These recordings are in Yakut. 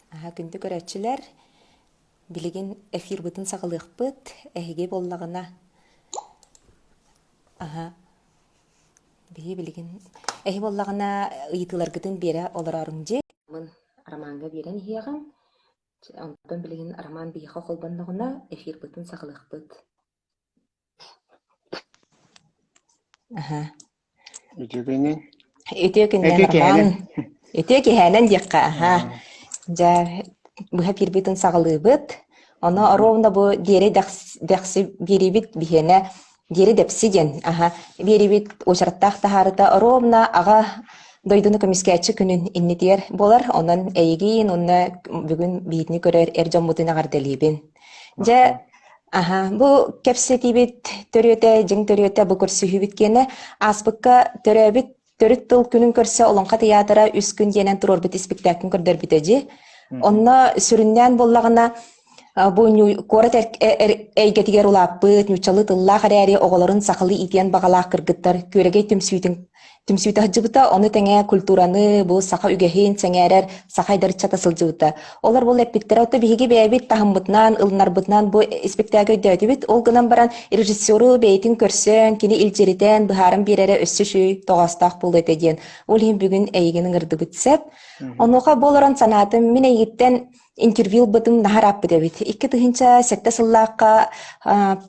Аһа, күндү көрөөччүлэр, билигин эфирбытын саҕалыахпыт. Эһиги буоллаҕына, аһа, биһи билигин эһи буоллаҕына ыйытыыларгытын биэрэ олорооруҥ дьиэ. Мын Ромаҥҥа биэрэн иһиэҕим. Онтон билигин Роман биһиэхэ холбонноҕуна эфирбытын саҕалыахпыт. Аһа. Үтүө күнүнэн. Үтүө күнүнэн, Үтүө Роман. киэһэнэн. Үтүө киэһэнэн диэххэ, аһа. Аа, Дьэ, быһа киирбитин саҕалыыбыт. Ону мгм. ровно бу диэри дэхси биэрибит биһиэнэ диэри дэпси диэн, аһа, биэрибит уочараттаах таһаарыта ровно аҕа дойдуну көмүскээччи күнүн иннитигэр буолар. Онон эйигин уонна бүгүн биһитини көрөр эр дьоммутун эҕэрдэлиибин. Дьэ, Махтал. Аһа, бу кэпсэтиибит төрүөтэ, дьиҥ төрүөтэ бу көрсүһүүбүт киэнэ ааспыкка төрөөбүт төрүт тыл күнүн көрсө Олоҥхо тыйаатыра үс күн диэнэн туруорбут испиктээкин көрдөрбүтэ дии. Мгм. Онно сүрүннээн буоллаҕына бу куорат эйгэтигэр улааппыт, нууччалыы тыллаах эрээри оҕолорун сахалыы иитиэн баҕалаах кыргыттар күөрэгэй түмсүүтүн түмсүүтэ сылдьыбыта, ону тэҥэ культураны, бу саха үгэһин сэҥээрэр саха айдарыччата сылдьыбыта. Олор бұл эппиттэрэ, ото биһиги бэйэбит таһыммытынан, ылынарбытынан бу испиктээги өйдөөтүбүт. Ол гынан баран режиссеру бэйэтин көрсөн, кини илдьиритэн, быһааран биэрэрэ өссө үчүгэй тоҕоостоох буолуо этэ диэн. Ол иһин бүгүн эйигин ыҥырдыбыт сөп. Мгм. Онуоха бу олорон санаатым, мин эйигиттэн интервью ылбытым наһаа ырааппыт эбит. 2007 сыллаахха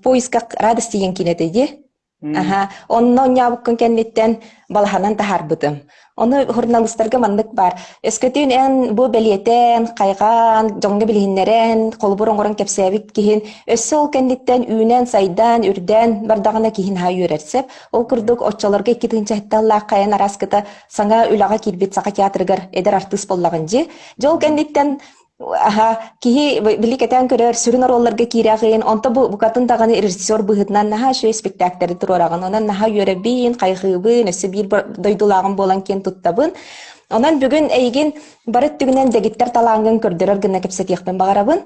«Поисках радости» диэн киинэ этэ дии. Аһа, онно онньообуккун кэнниттэн балаһанан таһаарбытым. Ону журналистарга маннык баар. Өскөтүн эн бу бэлиэтээн, хайҕаан, дьоҥҥо билиһиннэрэн, холобур оҥорон кэпсээбит киһин өссө ол кэнниттэн үүнэн, сайдан, үрдээн бардаҕына киһи наһаа үөрэр сөп. Ол курдук оччолорго 2007 сыллаахха эн араскыта саҥа үлэҕэ киирбит Саха театрыгар эдэр артыыс буоллаҕын дии. Дьэ ол кэнниттэн Аһа, киһи били кэтээн көрөр, сүрүн оруолларга киирэҕин, онто бу букатын даҕаны режиссер быһыытынан наһаа үчүгэй спектакльтары туруораҕын. Онон наһаа үөрэбин, хайҕыыбын, өссө биир дойдулааҕым буолан киэн туттабын. Онон бүгүн эйигин бары өттүгүнэн дэгиттэр талааҥҥын көрдөрөр гына кэпсэтиэхпин баҕарабын.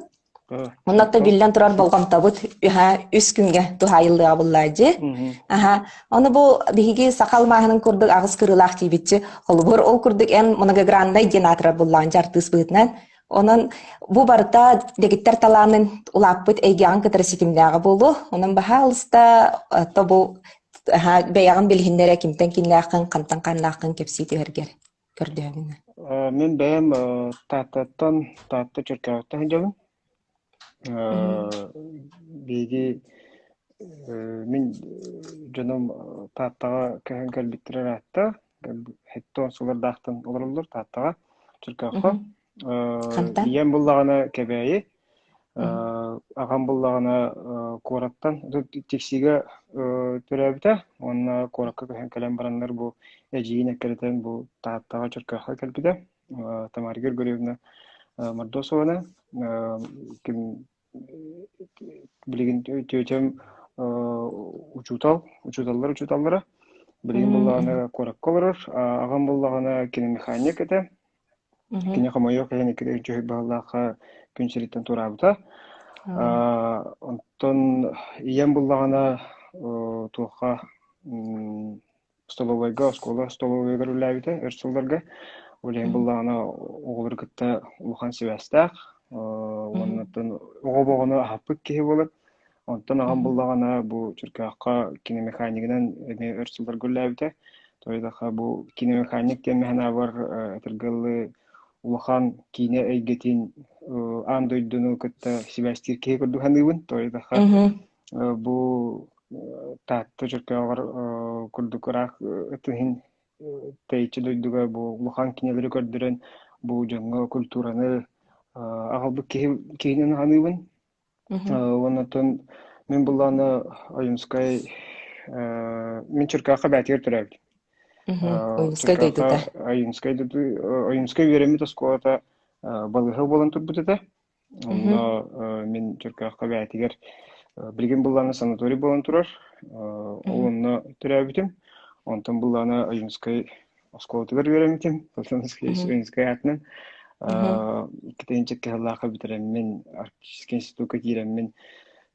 Аа, Оннотто махтал. биллэн турар болҕомтобут үһа үс күҥҥэ туһаайыллыаҕа буллаа дьи. Мгм. Аһа, ону бу биһиги саха алмааһынын курдук аҕыс кырыылаах диибитчи. Холобур, ол курдук эн многограннай диэн аатырар буллаан дьэ артыыс быһыытынан. Онон бу барыта дэгиттэр талаанын улааппыт эйгэҕин кытары ситимнээҕэ буолуо. Онон баһаалыста то бу аһа, бэйэҕин билиһиннэрэ кимтэн кимнээххин, хантан ханнааххын кэпсии түһэргэр көрдөһөбүн. Мин бэйэм Тааттаттан, Таатта Чөркөөҕүттэн сылдьабын. Биһиги мин дьонум Тааттаҕа көһөн кэлбиттэрэ ыраатта. Хэттон сыллардаахтан олороллор Тааттаҕа, Чөркөөххө. Хантан? Ийэм буллаҕына Кэбээйи, аҕам буллаҕына куораттан Тиксиигэ төрөөбүтэ уонна куоракка көһөн кэлэн бараннар бу эдьиийин эккирэтэн бу Тааттаҕа Чөркөөххө кэлбитэ. Тамара Григорьевна Мордосованы ким билигин тетям учуутал, учууталлар учууталлара. Билигин буллаҕына куоракка олорор, аҕам буллаҕына киномеханик этэ. Кини хомойуох иһин икки дьүһүй баһылаахха күн сириттэн туораабыта. Онтон ийэм буллаҕына туохха столовойга, оскуола столовойугар үлэлээбитэ өр сылларга. Ол иһин буллаҕына оҕолору кытта улахан сибээстээх уонна оҕо оҕону аһаппыт киһи буолар. Онтон аҕам буллаҕына бу Чөркөөххө киномеханигынан эмиэ өр сылларга үлэлээбитэ. Тоҕо бу киномеханик диэн санаабар этэргэ улахан киинэ эйгэтин аан дойдуну кытта сибээстиир киһи курдук саныыбын. Тоҕо бу Таатта Чөркөөҕөр курдук ыраах иһин тэйиччи дойдуга бу улахан кинилэри көрдөрөн бу дьоҥҥо культураны аҕалбыт киһи киһинэн саныыбын. Уонна оттон мин былаана Ойуунскай мин Чөркөөххө бээтигэр төрөөбүтүм. Ойуунскай дойдута. Ойуунскай Ойуунскай үөрэммит оскуолата балыыһа буолан турбут этэ. Онно мин Чөркөөххө бээтигэр билигин былаана санаторий буолан турар. Ол онно төрөөбүтүм. Онтон былаана Ойуунскай оскуолатыгар үөрэммитим, Ойуунскай аатынан. Иккитинчи кыһаллаахха бүтэрэммин, Арктическай институкка киирэммин.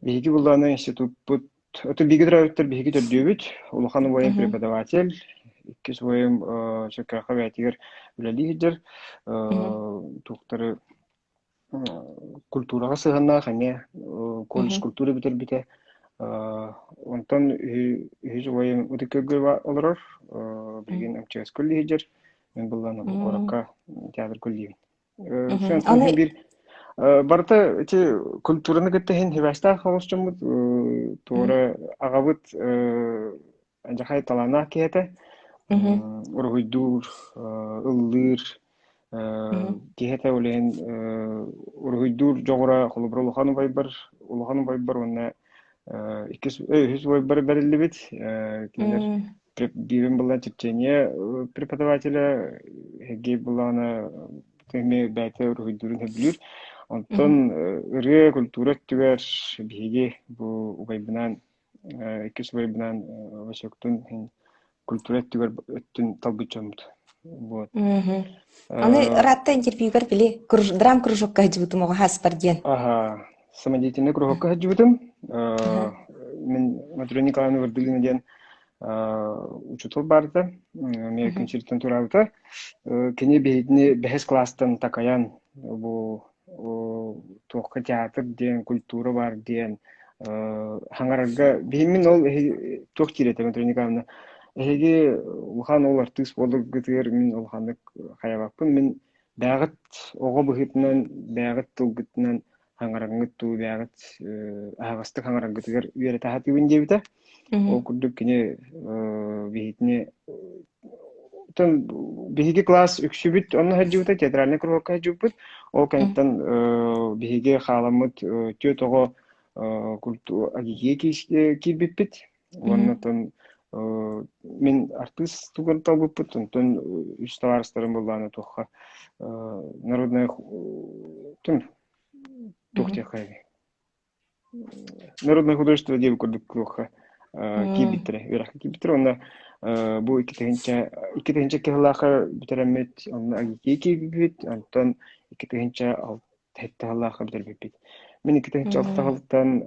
Биһиги буллаана институппут, это биһиги төрөөбүттэр биһиги төрдүөбүт, улахан убайым преподаватель. Иккис убайым Чөркөөххө бэйэтигэр үлэлии сылдьар. Туохтары культураҕа сыһыаннаах эмиэ колледж культуры бүтэрбитэ. Онтон үһүс убайым Ытык Күөлгэ олорор. Билигин МЧС үлэлии сылдьар. Мин былаан куоракка театр үлэлиибин. Аны биир барыта ити культураны кытта иһин сибээстээх соҕус дьоммут туора аҕабыт дьахай талааннаах киһи этэ уруһуйдуур ыллыыр киһи этэ ол иһин уруһуйдуур дьоҕура холобура улахан убайбар улахан убайбар уонна иккис үһүс убайбар бэриллибит кинилэр биирин была черчение преподавателя Сергей Булана эмиэ бэйэтэ уруһуйдуурун сөбүлүүр. Онтон ырыа культура өттүгэр биһиги бу убайбынаан иккис убайбынаан Васектун культура өттүгэр өттүн талбыт дьоммут. Вот. Аны ыраатта интервьюгар били драм кружокка сылдьыбытым оҕо хаспар диэн. Аха, самодеятельный кружокка сылдьыбытым. Мин Матрена Николаевна Вырдылина диэн учуутал баарда, эмиэ күн сириттэн тураабыта. Кини биһигини бэһис кылаастан такайан бу туохха театр диэн, культура бар диэн хаҥарарга биһиммин ол туох диир этэ Матрена Николаевна эһиги улахан ол артыыс буоларгытыгар мин улаханнык хайабаппын мин бэйэҕит оҕо быһыытынан бэйэҕит тылгытынан хаҥараҥҥыт дуу бэйэҕит аһаҕастык хаҥараргытыгар үөрэтэ сатыыбын диэбитэ. Ол курдук кини биһитини биһиги класс үксүбүт онно сылдьыбыта театральный кругка сылдьыбыппыт. Ол кэнниттэн биһиги хааламмыт түөрт оҕо агития киирбиппит. Уонна оттон мин артыыс тугун талбыппыт, онтон үс табаарыстарым буоллаҕына туохха народная туох диэххэ народное художество диэбит курдук туохха киирбиттэрэ, үөрэххэ киирбиттэрэ. Уонна бу 2002 сыллаахха бүтэрэммит, онно АГИКИ киирбиппит, онтон 2006 сыллаахха бүтэрбиппит. Мин 2006 сылтан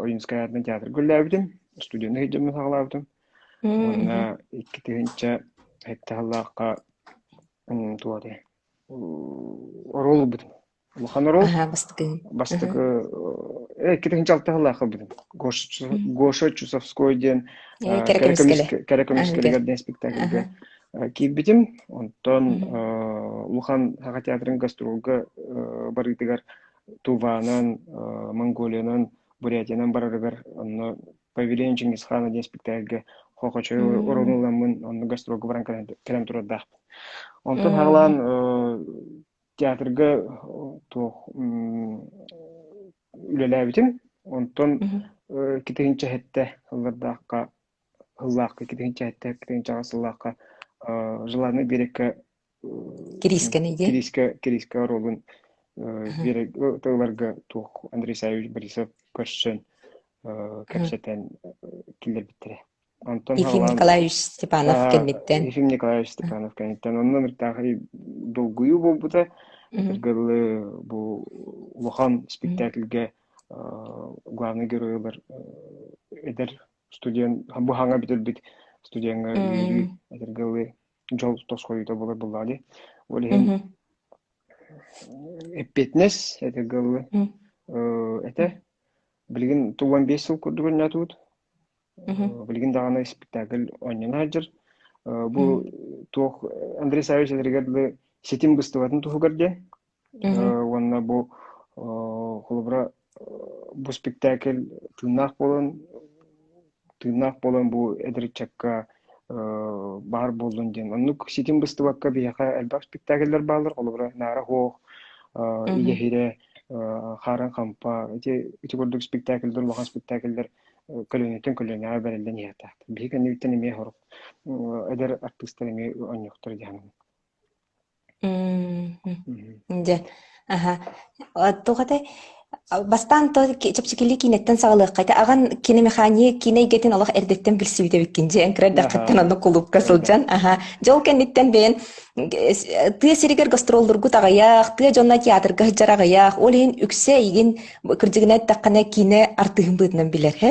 Ойуунскай аатынан театрга үлэлээбитим, студияны сылдьаммын саҕалаабытым. Уонна 2007 сыллаахха туох этэй оруол ылбытым. Улахан оруол. Бастакы. Бастакы 2006 сыллаахха ылбытым. Гоша Чусовской диэн Кэрэ көмүскэлигэр диэн спектакльга киирбитим. Онтон Улахан Саха театрын гастролга барыытыгар Туванан, Монголиянан, Бурятиянан барарыгар онно Повеление Чингисхана диэн спектакльга Хохочой оруолун ыламмын онно гастролга баран кэлэн турардаахпын. Онтон хаалаан театрга туох үлэлээбитим. Онтон 2007 сыллардаахха сыллаахха 2007 2008 сыллаахха Желанный берегка Кириискэни дии. Кириискэ Кириискэ оруолун биэрэг тылларга туох Андрей Саввич Борисов көрсөн кэпсэтэн киллэрбиттэрэ. Онтон Ефим Николаевич Степанов кэнниттэн. Ефим Николаевич Степанов кэнниттэн. Онно ыртаахай долгуйуу буолбута. Этэргэ дылы бу улахан спектакльгэ главный геройулар эдэр студент бу хаҥа бүтэрбит студеҥҥа үөрүү этэргэ дылы дьол тосхойуута буолар буоллаҕа дии. Ол иһин эппиэтинэс этэргэ дылы этэ. Билигин 15 сыл курдук оонньоотубут. Билигин даҕаны спектакль оонньоно сылдьар. Бу туох Андрей Саввич этэригэр дылы ситим быстыбатын туһугар диэн Уонна бу холобура бу спектакль тыыннаах буолан тыыннаах буолан бу эдэр ыччакка баар буоллун диэн. Оннук ситим быстыбакка биһиэхэ элбэх спектакльлэр бааллар. Холобура Наара Хуох, Ийэ Иһирэ, Хаарын Хампа ити ити курдук спектакльдэр улахан спектакльдэр көлүөнэттэн көлүөнэҕэ бэриллэн иһиэхтээхтэр. Биһиги кэннибиттэн эмиэ сорох эдэр артыыстар эмиэ оонньуохтара дии саныыбын. Дьэ, аһа. Туох этэй? Бастаан то чэпчэкилии киинэттэн саҕалыахха этэ. Аҕан киномеханик киинэ эйгэтин олох эрдэттэн билсибит эбиккин дьэ, эн кыра эрдэххиттэн онно кулуупка сылдьан. Аһа. Дьэ, ол кэнниттэн бэйэн тыа сиригэр гастроллургут аҕыйах, тыа дьоно театрга сылдьар аҕыйах. Ол иһин үксэ эйигин кырдьыгынан эттэххинэ киинэ артыыһын быһыытынан билэр, һэ?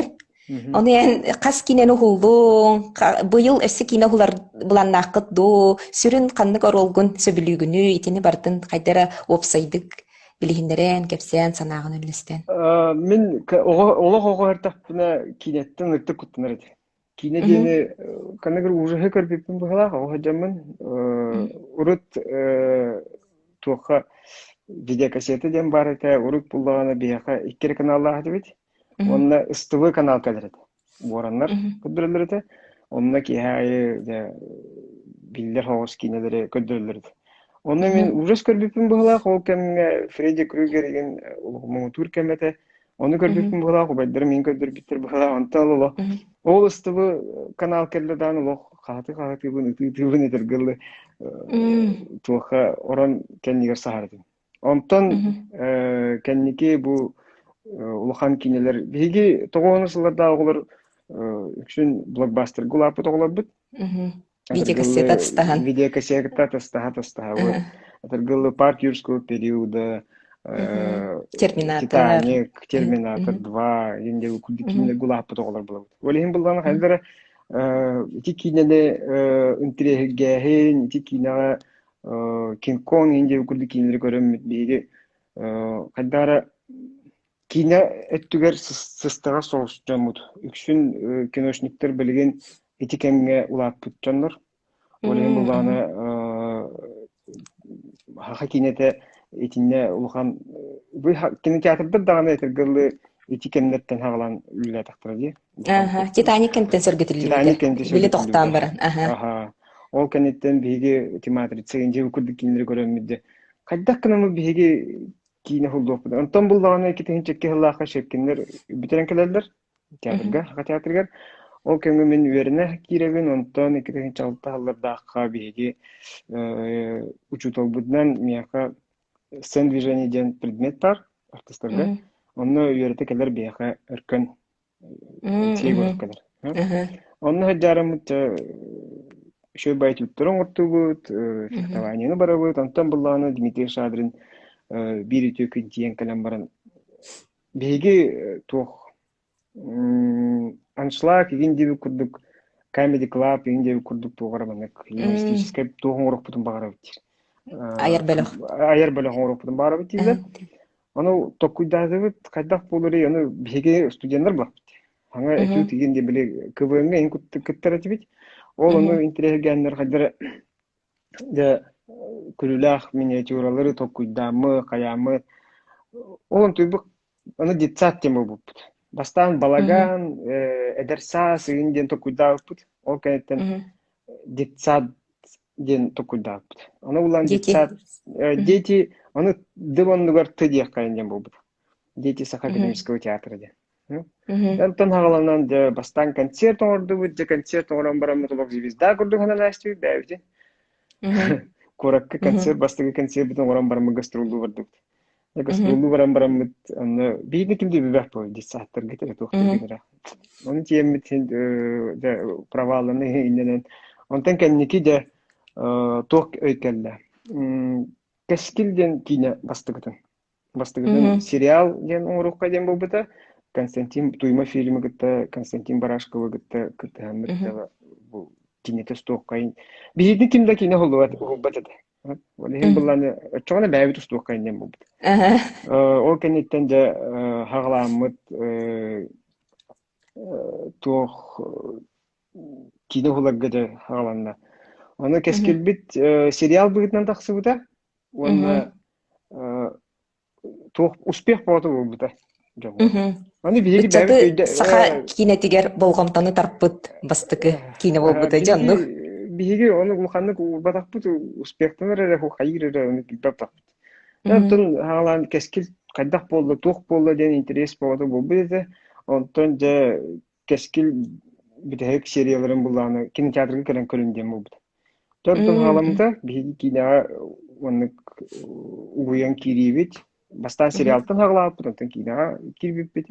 Ону эн хас киинэни уһуллуҥ, быйыл өссө киинэ уһулар былааннааххыт дуу, сүрүн ханнык оруолгун сөбүлүүгүнүй, итини барытын хайда эрэ уопсайдык билиһиннэрэн, кэпсээн, санааҕын үллэстэн. Мин олох оҕо эрдэхпинэ киинэттэн ытык куттанар этим. Киинэ диэни ханнык эрэ ужаһы көрбүппүн быһыылаах, оҕо сылдьаммын. Урут туохха видеокассета диэн баар этэ, урут буллаҕына биһиэхэ икки эрэ каналлаах этибит. Уонна СТВ канал кэлэр этэ. Буораннар көрдөрөллөр этэ. Онно киэһэ аайы дьэ биллэр соҕус киинэлэри көрдөрөллөр этэ. Онно мин ужас көрбүппүн быһыылаах, ол кэмҥэ Фредди Крюгер игин муҥутуур кэм этэ. Ону көрбүппүн быһыылаах, убайдарым мин көрдөрбүттэр быһыылаах. Онтон олох ол СТВ канал кэллэ даҕаны олох хаһыты-хаһытыыбын, ытыы-ытыыбын этэргэ дылы туохха орон кэннигэр саһар этим. Онтон кэнники бу улахан киинэлэр биһиги тоҕуону сыллардаах оҕолор үксүн блокбастерга улааппыт оҕолорбут. Видеокассета тастаһан. Видеокассета тастаһа тастаһа. Вот. Атыргылы парк юрского периода, Терминатор. Титаник, Терминатор 2, инде курдук киинэлэргэ улааппыт оҕолор буолабыт. Ол иһин буллаҕына хайдара ити киинэни интириэһиргээһин, ити киинэҕэ Кинг-Конг индия курдук киинэлэри көрөммүт биһиги хайдах эрэ киинэ өттүгэр сыстаҕас соҕус дьоммут. Үксүн киношниктар билигин ити кэмҥэ улааппыт дьоннор. Ол иһин былаана саха киинэтэ итиннэ улахан кинотеатрдар даҕаны этэргэ дылы ити кэмнэртэн саҕалаан үлэлээтэхтэрэ дии. Аха, Титаник кэмтэн сөргүтүллүбүтэ. Титаник кэмтэн Били тохтоон сөргүтүллүбүтэ. баран. Аха. Аха. Ол кэнниттэн биһиги ити Матрица дьиэ курдук кинилэри көрөммүт дьэ хайдах гынаммыт биһиги киинэ уһуллуохпут. Онтон буллаҕына 2002 сыллаахха Щепкиннэр бүтэрэн кэлэллэр театрга, Саха театрыгар. Ол кэмҥэ мин үөрэнэ киирэбин, онтон 2006 сыллардаахха биһиги учууталбытынан миэхэ сцен движение диэн предмет баар артистарга. Онно үөрэтэ кэлэр биһиэхэ Өркөн Алексей Егоров кэлэр. Онно сылдьарыммыт үчүгэй байтүттэр оҥортубут, фехтованиены барабыт. Онтон былааны Дмитрий Шадрин биир үтүө күн тиийэн кэлэн баран биһиги туох аншлаг игин диэбит курдук Comedy Club игин диэбит курдук туох эрэ маннык юмористическай туох оҥоруохпутун баҕарабыт диир. Айар бөлөх. Айар бөлөх оҥоруохпутун баҕарабыт дииллэр. Ону толкуйдаатыбыт хайдах буоларый, ону биһиги студеннар буоллахпыт. Саҥа этюд игин диэн били КВН-ҥа иһин кыттар этибит. Ол ону интэриэһиргээннэр хайдара дьэ күлүүлээх миниатюралары толкуйдааммыт, хайааммыт. Ол онтуйбут аны детсад диэн буолбуппут. Бастаан балаган, эдэр саас игин диэн толкуйдаабыппыт. Ол кэнниттэн детсад диэн толкуйдаабыппыт. Ону булан Дети. детсад дети ону дым оннугар ты диэххэ диэн буолбут. Дети Саха академического театра диэн. Онтон хаҕаланан дьэ бастаан концерт оҥордубут, дьэ концерт оҥорон бараммыт олох звезда курдук санаан аастыбыт бэйэбитин. Куоракка концерт бастакы концерппитин оҥорон бараммыт гастроллуу бардыбыт. Гастроллуу баран бараммыт онно биирдэ ким да билбэт буолла детсадтарга эрэ туох эрэ. Ону тиэммит дьэ провалланы иннэнэн онтон кэнники дьэ туох өй кэллэ. Кэскил диэн киинэ бастакытын. Бастакытын сериал диэн оҥоруохха диэн буолбута. Константин Туйма фильмы кытта Константин Барашковы кытта кыттыһаммыт бу киинэтэ устуоххайын. Биһиги ким да киинэ уһулбат этэ. Ол иһин былааны оччоҕуна бэйэбит устуоххайын диэн буолбут. Ол кэнниттэн дьэ хаҕалааммыт туох киинэ уһуларга дьэ хаҕаланна. Ону кэскилбит сериал быһыытынан тахсыбыта уонна туох успех бөҕөтө буолбута дьоҥҥо. Аны биһиги Ыччаты бэйэбит өйдө саха киинэтигэр болҕомтону тарпыт бастакы киинэ буолбута дьэ оннук. Биһиги биһиги ону улаханнык уурбатахпыт, успехтанар эрэ, хайыыр эрэ ону билбэтэхпит. Онтон хаалаан кэскил хайдах буолла, туох буолла диэн интэриэс бөҕөтө буолбут этэ. Онтон дьэ кэскил бүтэһик серияларын буллаҕына кинотеатрга кэлэн көрүн диэн буолбута. Онтон халаммыта биһиги киинэҕэ оннук угуйан киириибит. Бастаан сериалтан хаҕалаабыппыт, онтон киинэҕэ киирбиппит.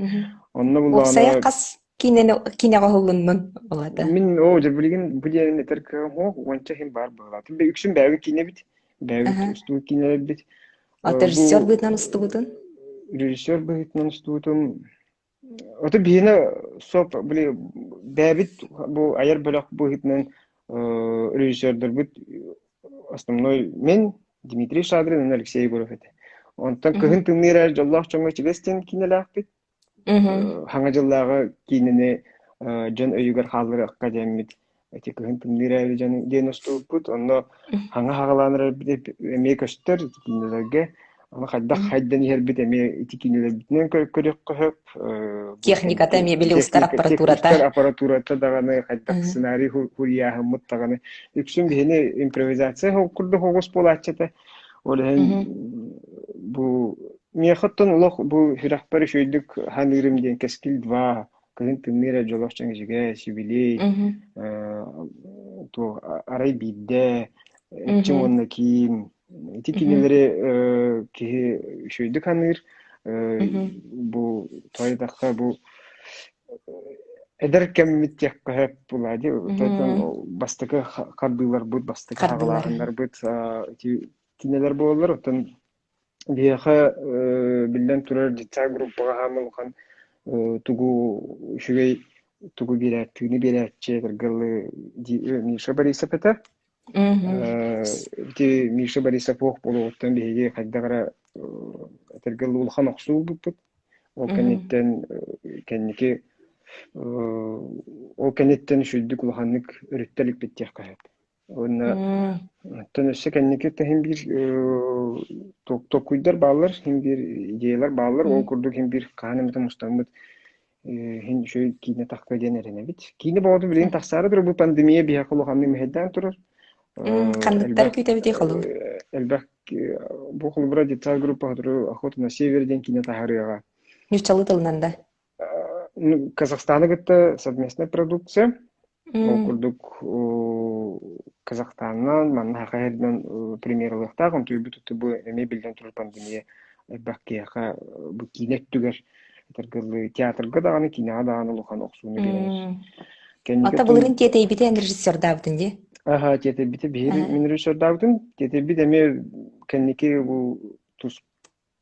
Онно Уопсайа буллаҕына хас киинэни киинэҕэ уһуллуннун ол аата? Мин оо дьэ билигин бу диэн этэр кыаҕым суох, уонча иһин баар быһыылаах. Үксүн бэйэбит киинэбит, бэйэбит устубут киинэлэрбит. А Бу режиссер быһыытынан устубутун? режиссер быһыытынан устубутум. Ото биһиэнэ соп били бэйэбит бу айар бөлөх быһыытынан режиссердэрбит основной мин Дмитрий Шадрин уонна Алексей Егоров этэ. Онтон кыһын тымныы эрэр дьоллоох дьоҥҥо ичигэс диэн киинэлээхпит. Хаҥа дьыллааҕы киинэни дьон өйүгэр хаалларыахха диэммит ити кыһын тымныы эрээри дьон диэн устубуппут. Онно хаҥа хаҕалаан эрэрбит эмиэ көстөр ити киинэлэргэ. Аны хайдах хайдан иһэрбит эмиэ ити киинэлэрбитинэн көрүөххэ сөп. Техниката эмиэ били устар аппаратурата. Устар аппаратурата даҕаны хайдах сценарий хуруйааһыммыт даҕаны. Үксүн биһини импровизация курдук оҕус буолааччы этэ. Ол иһин бу миэхэ оттон олох бу сүрэхпэр үчүгэйдик саныырым диэн Кэскил 2 кыһын тымныы эрэ дьолоох чэҥэчигэ, сибилиэй, туох арай биирдэ, Эрчим уонна Киим ити кинилэри киһи үчүгэйдик саныыр. Бу тоойдоххо бу эдэр кэммит диэххэ сөп буолаа дии. Бастакы хардыыларбыт, бастакы хаҕылааһыннарбыт ити кинилэр буолаллар. Оттон Биһиэхэ биллэн турар детсад группаҕа хаама улахан тугу үчүгэй тугу биэрээт тыыны биэрээччи этэргэ Миша Борисов этэ. Ити Миша Борисов уох буолуоҕуттан биһиги хайдах эрэ этэргэ улахан охсуу ылбыппыт. Ол кэнниттэн кэнники ол кэнниттэн үчүгэйдик улаханнык өрүттэ иликпит диэххэ сөп. Уонна оттон өссө кэнники иһин биир толкуйдар бааллар, иһин биир идеялар бааллар. Ол курдук иһин биир хаһан эмэтэ мустаммыт иһин үчүгэй киинэ тахха диэн эрэнэбит. Киинэ боҕото билигин тахсаары турар, бу пандемия биһиэхэ улаханнык мэһэйдээн турар. Ханныктар күүтэбитий холобур? Элбэх бу холобура детсад группа Охота на север диэн киинэ таһаарыаҕа. Нууччалыы тылынан да? Казахстаны кытта совместная продукция. Ол курдук Казахстанынан, манна Саха сиринэн премьералыахтаах, онтуйбут бу эмиэ биллэн турар пандемия элбэх киһиэхэ бу киинэ өттүгэр этэргэ театрга даҕаны, киинэҕэ даҕаны улахан охсууну биэрэр. Ата былырын тиэтэйбитэ эн режиссердаабытын дии? Аха, тиэтэйбитэ биһиги мин режиссердаабытым. Тиэтэйбит эмиэ кэнники бу тус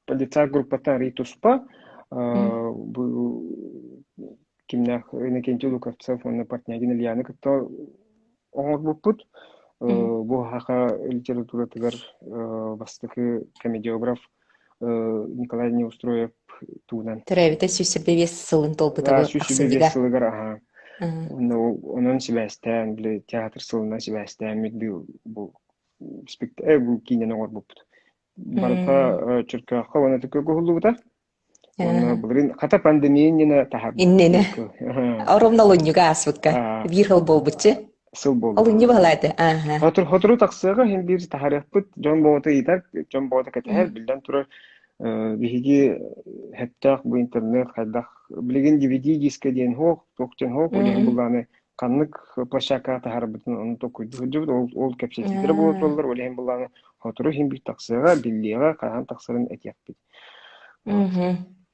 Полицай группата арый туспа. Бу кимнээх Иннокентий Луковцев уонна Портнягин Ильяны кытта оҥорбуппут. Бу саха литературатыгар бастакы комедиограф Николай Неустроев туунан. Төрөөбүтэ 125 сылын туолбута бу 125 сылыгар аха. Онон сибээстээн, били театр сылынан сибээстээммит бу бу киинэни оҥорбуппут. Барыта Чөркөөххө уонна Төкөкө уһуллубута. Уонна былырыын хата пандемия иннинэ таһаарбыт. Иннинэ. Ровно олунньуга ааспыкка. Биир сыл буолбутчу. Сыл буолбут. Олунньу баһылааты. Ааха. Хотур хотуру тахсыаҕа иһин биир таһаарыахпыт. Дьон боҕото ыйытар, дьон боҕото кэтэһэр. Биллэн турар, биһиги хэптээх бу интернет хайдах билигин DVD диска диэн суох, туох диэн суох, ол иһин былааны ханнык площадкаҕа таһаарбытын ону толкуйдуу сылдьыбыт. Ол, ол кэпсэтиилэрэ буола тураллар. Ол иһин былааны сотору иһин биир тахсыаҕа, биллиэҕэ, хаһан тахсарын этиэхпит.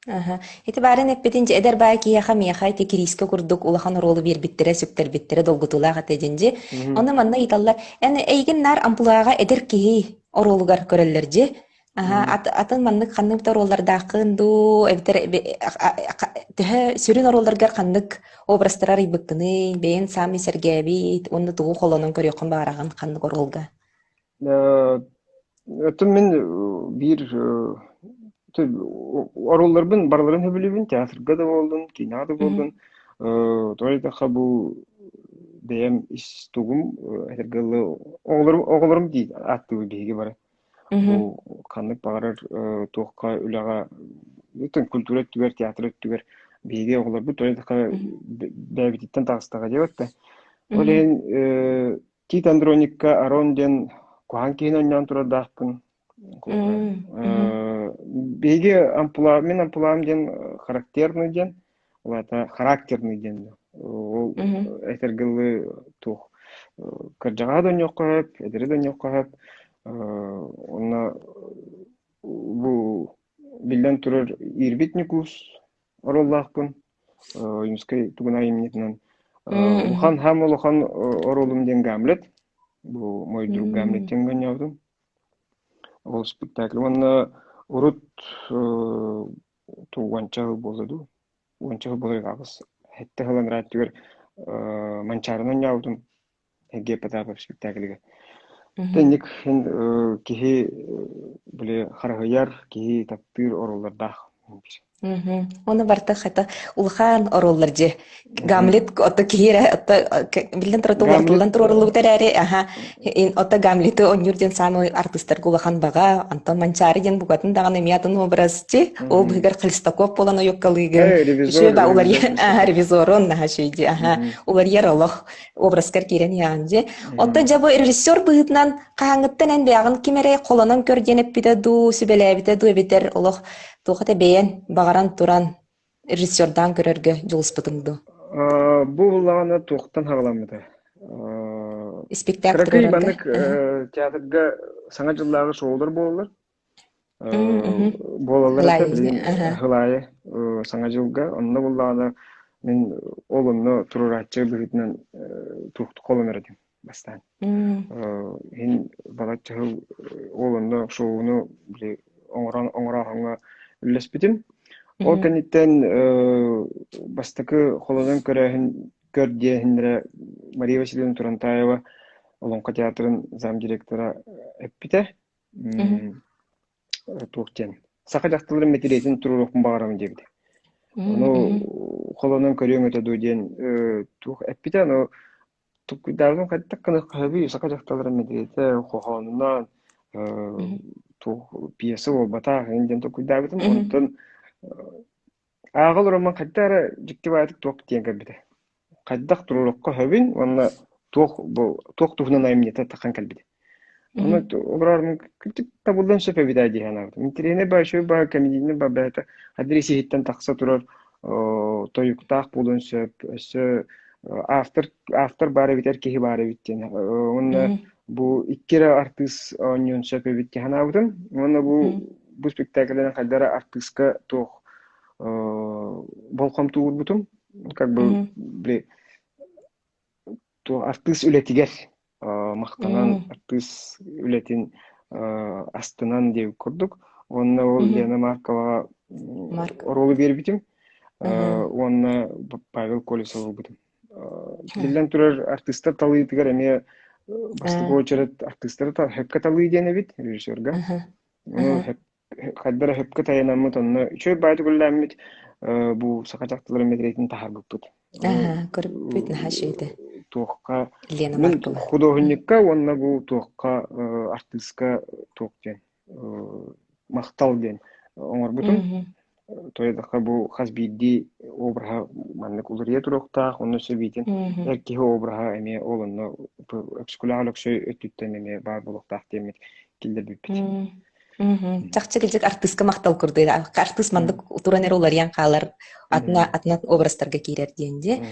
Аха. Ити баарын эппитин дьэ эдэр баай киһиэхэ миэхэ ити кириискэ курдук улахан оруолу биэрбиттэрэ, сүктэрбиттэрэ долгутуулаах этэ диэн дьи. Онно манна ыйыталлар, эн эйигин наар амплуаҕа эдэр киһи оруолугар көрөллөр дьи. Аха, атын маннык ханнык да оруоллардааххын дуу, эбэтэр төһө сүрүн оруолларгар ханнык образтары арыйбыккыный, бэйэҥ саамай сэргээбит уонна тугу холонон көрүөххүн баҕараҕын ханнык оруолга? Оттон мин биир оруолларбын барыларын сөбүлүүбүн, театрга да буоллун, киинэҕэ да буоллун. Тоҕо диэтэххэ бу бэйэм ис тугум этэргэ дылы оҕолорум оҕолорум дии ааттыыбын биһиги бары. Бу ханнык баҕарар туохха үлэҕэ культура өттүгэр, театр өттүгэр биһиги оҕолорбут тоҕо диэтэххэ бэйэбититтэн таҕыстаҕа диэбэт да. Ол иһин Тит Андроникка Арон диэн куһаҕан киһини оонньоон турардаахпын. Биһиги амплуа, мин амплуам диэн характерный диэн, ол аата характерный диэн. Ол этэргэ дылы туох кырдьаҕаһы да оонньуохха сөп, эдэри да оонньуохха сөп. Онно бу биллэн турар Иирбит Ньукуус оруоллаахпын. Ойуунускай тугун айымньытынан улахан хаам улахан оруолум диэн Гамлет. Бу мой друг Гамлет диэн гонньообутум. Ол спектакль уонна урут тугуонча сыл буолла дуу. уонча сыл буолар 87 сыл анараа өттүгэр Манчаарыны оонньообутум Сергей Потапов спектакльга. Тэнник киһи били хараһыйар, киһи таптыыр оруоллардаах. Оны барта хата улахан оруоллар же. Гамлет ото киһи ото биллэн турар туллан туруоруллубут эрээри аха ото Гамлеты оонньуур диэн саамай артыыстарга улахан баҕа Антон Манчаары диэн букатын даҕаны эмиэ атын образ ти ол быһыгар Хлестаков буолан ойуккалыыгын үчүгэй ба уларыйар аха ревизорун наха үчүгэй аха уларыйар олох образкар киирэн иһэҕин дьэ. Оттон дьэ бу режиссер быһыытынан хаһааҥҥыттан эн бэйэҕин ким эрэ холонон көр диэн эппитэ дуу, сүбэлээбитэ дуу эбэтэр олох туох этэ бэйэн баҕаран туран режиссердаан көрөргө дьулуспутуҥ дуу? Бу буллаҕына туохтан хаҕаламмыта? Испиктээк Кыракый маннык театрга Саҥа дьыллааҕы шоулар буолаллар. Буолаллар этэ билигин Хылаайы Саҥа дьылга. Онно буллаҕына мин ол онно туруорааччы быһыытынан туох холонор этим бастаан. Иһин балачча сыл ол онно шоуну били оҥорон оҥорооһуҥҥа үллэспитим. Ол кэнниттэн бастакы холонон көрөөһүн көр диэһиннэрэ Мария Васильевна Турантаева Олоҥхо театрын замдиректора эппитэ. Туох диэн саха дьахталларын мэтириэтин туруоруохпун баҕарабын диэбитэ. Ону холонон көрүөҥ этэ дуо диэн туох эппитэ, ону толкуйдаабытым хайдах гыныахха саха дьахталларын мэтириэтэ хоһоонунан туох пьеса буолбатах диэн толкуйдаабытым. Онтон Ааҕа олороммун хайдах эрэ дьикти баайытык туох диэн кэлбитэ. Хайдах туруорукка сөбүн уонна туох бу туох туһунан айымньыта таххан кэлбитэ. Ону олорорум кырдьык табыллыан сөп эбит ээ дии санаабытым. Интэриэһинэй баа, үчүгэй баа, комедийнай баа бэйэтэ адрес иһиттэн тахса турар тойуктаах буолуон сөп. Өссө автор автор баар эбит, эр киһи баар эбит диэн. Уонна бу икки эрэ артыыс оонньуон сөп эбит дии санаабытым. Уонна бу бу спектакльынан хайдах эрэ артыыска туох болҕомто уурбутум. Как бы били туох артыыс үлэтигэр махтанан артыыс үлэтин астынан диэбит курдук. Уонна ол Лена Марковаҕа оруолу биэрбитим. Уонна Павел Колесов ылбытым. Биллэн турар, артыыстар талыытыгар эмиэ бастакы уочарат артыыстары сөпкө талыы диэн эбит режиссерга. Ону хайдах эрэ сөпкө тайанаммыт, онно үчүгэй баайдык үлэлээммит бу саха дьахталларын мэтириэтин таһаарбыппыт. Көрбүт наһаа үчүгэй Туохха Лена мин Маркова. худуоһунньукка уонна бу туохха артыыска туох диэн махтал диэн оҥорбутум. Тоойдоххо бу хас биирдии обраһа маннык уларыйа туруохтаах, онно сөбүтүн эр киһи обраһа эмиэ ол онно Өксөкүлээх Өлөксөй өттүттэн эмиэ баар буолуохтаах диэммит киллэрбиппит. Чахчы кырдьык артыыска махтал курдук. Артыыс маннык туран эрэ уларыйан хаалар, атына атына образтарга киирэр диэн дии.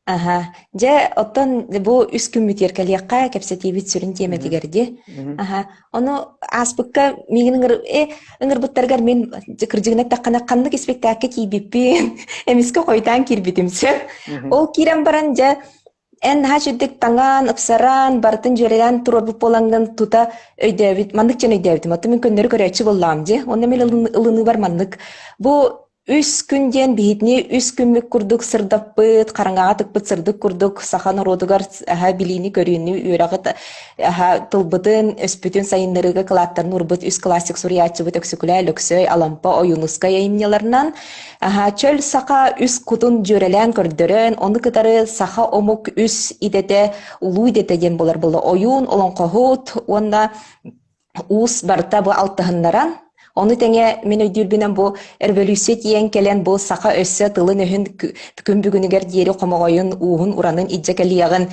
Аһа, дьэ, оттон бу үс күммүтүгэр кэлиэххэ, кэпсэтиибит сүрүн тиэмэтигэр дии. Аһа, ону ааспыкка миигин ыҥыр, э, ыҥырбыттарыгар мин кырдьыгын эттэххинэ ханнык испиктээккэ тиийбиппин, эмискэ хойутаан киирбитим сөп. Ол киирэн баран, дьэ, эн наһаа үчүгдүк таҥаан, ыпсаран, барытын дьүөрэлээн туруорбут буолаҥҥын тута өйдөөбүт, маннык дьон өйдөөбүтүм. Оттон мин көннөрү көрөөччү буоллаҕым дии. Онно мин ылыныыбар маннык. Бу Үс күн диэн биһитини үс күммүт курдук сырдаппыт, хараҥаҕа тыкпыт сырдык курдук саха норуотугар аһа билиини-көрүүнү, үөрэҕи аһа тылбытын, өспүтүн сайыннарыыга кылааттарын уурбут үс классик суруйааччыбыт Өксөкүлээ Өлөксөй, Алампа Ойуунускай айымньыларынан аһа чөл саха үс кутун дьүөрэлээн көрдөрөн, ону кытары саха омук үс идэтэ, улуу идэтэ диэн буолар буолла ойуун, олоҥхоһут уонна уус барыта бу алтыһыннаран, ону тэҥэ мин өйдүүрбүнэн бу өрөбөлүүссүйэ тиийэн кэлэн бу саха өссө тылын-өһүн күн бүгүнүгэр диэри хомоҕойун, ууһун-уранын илдьэ кэлиэҕин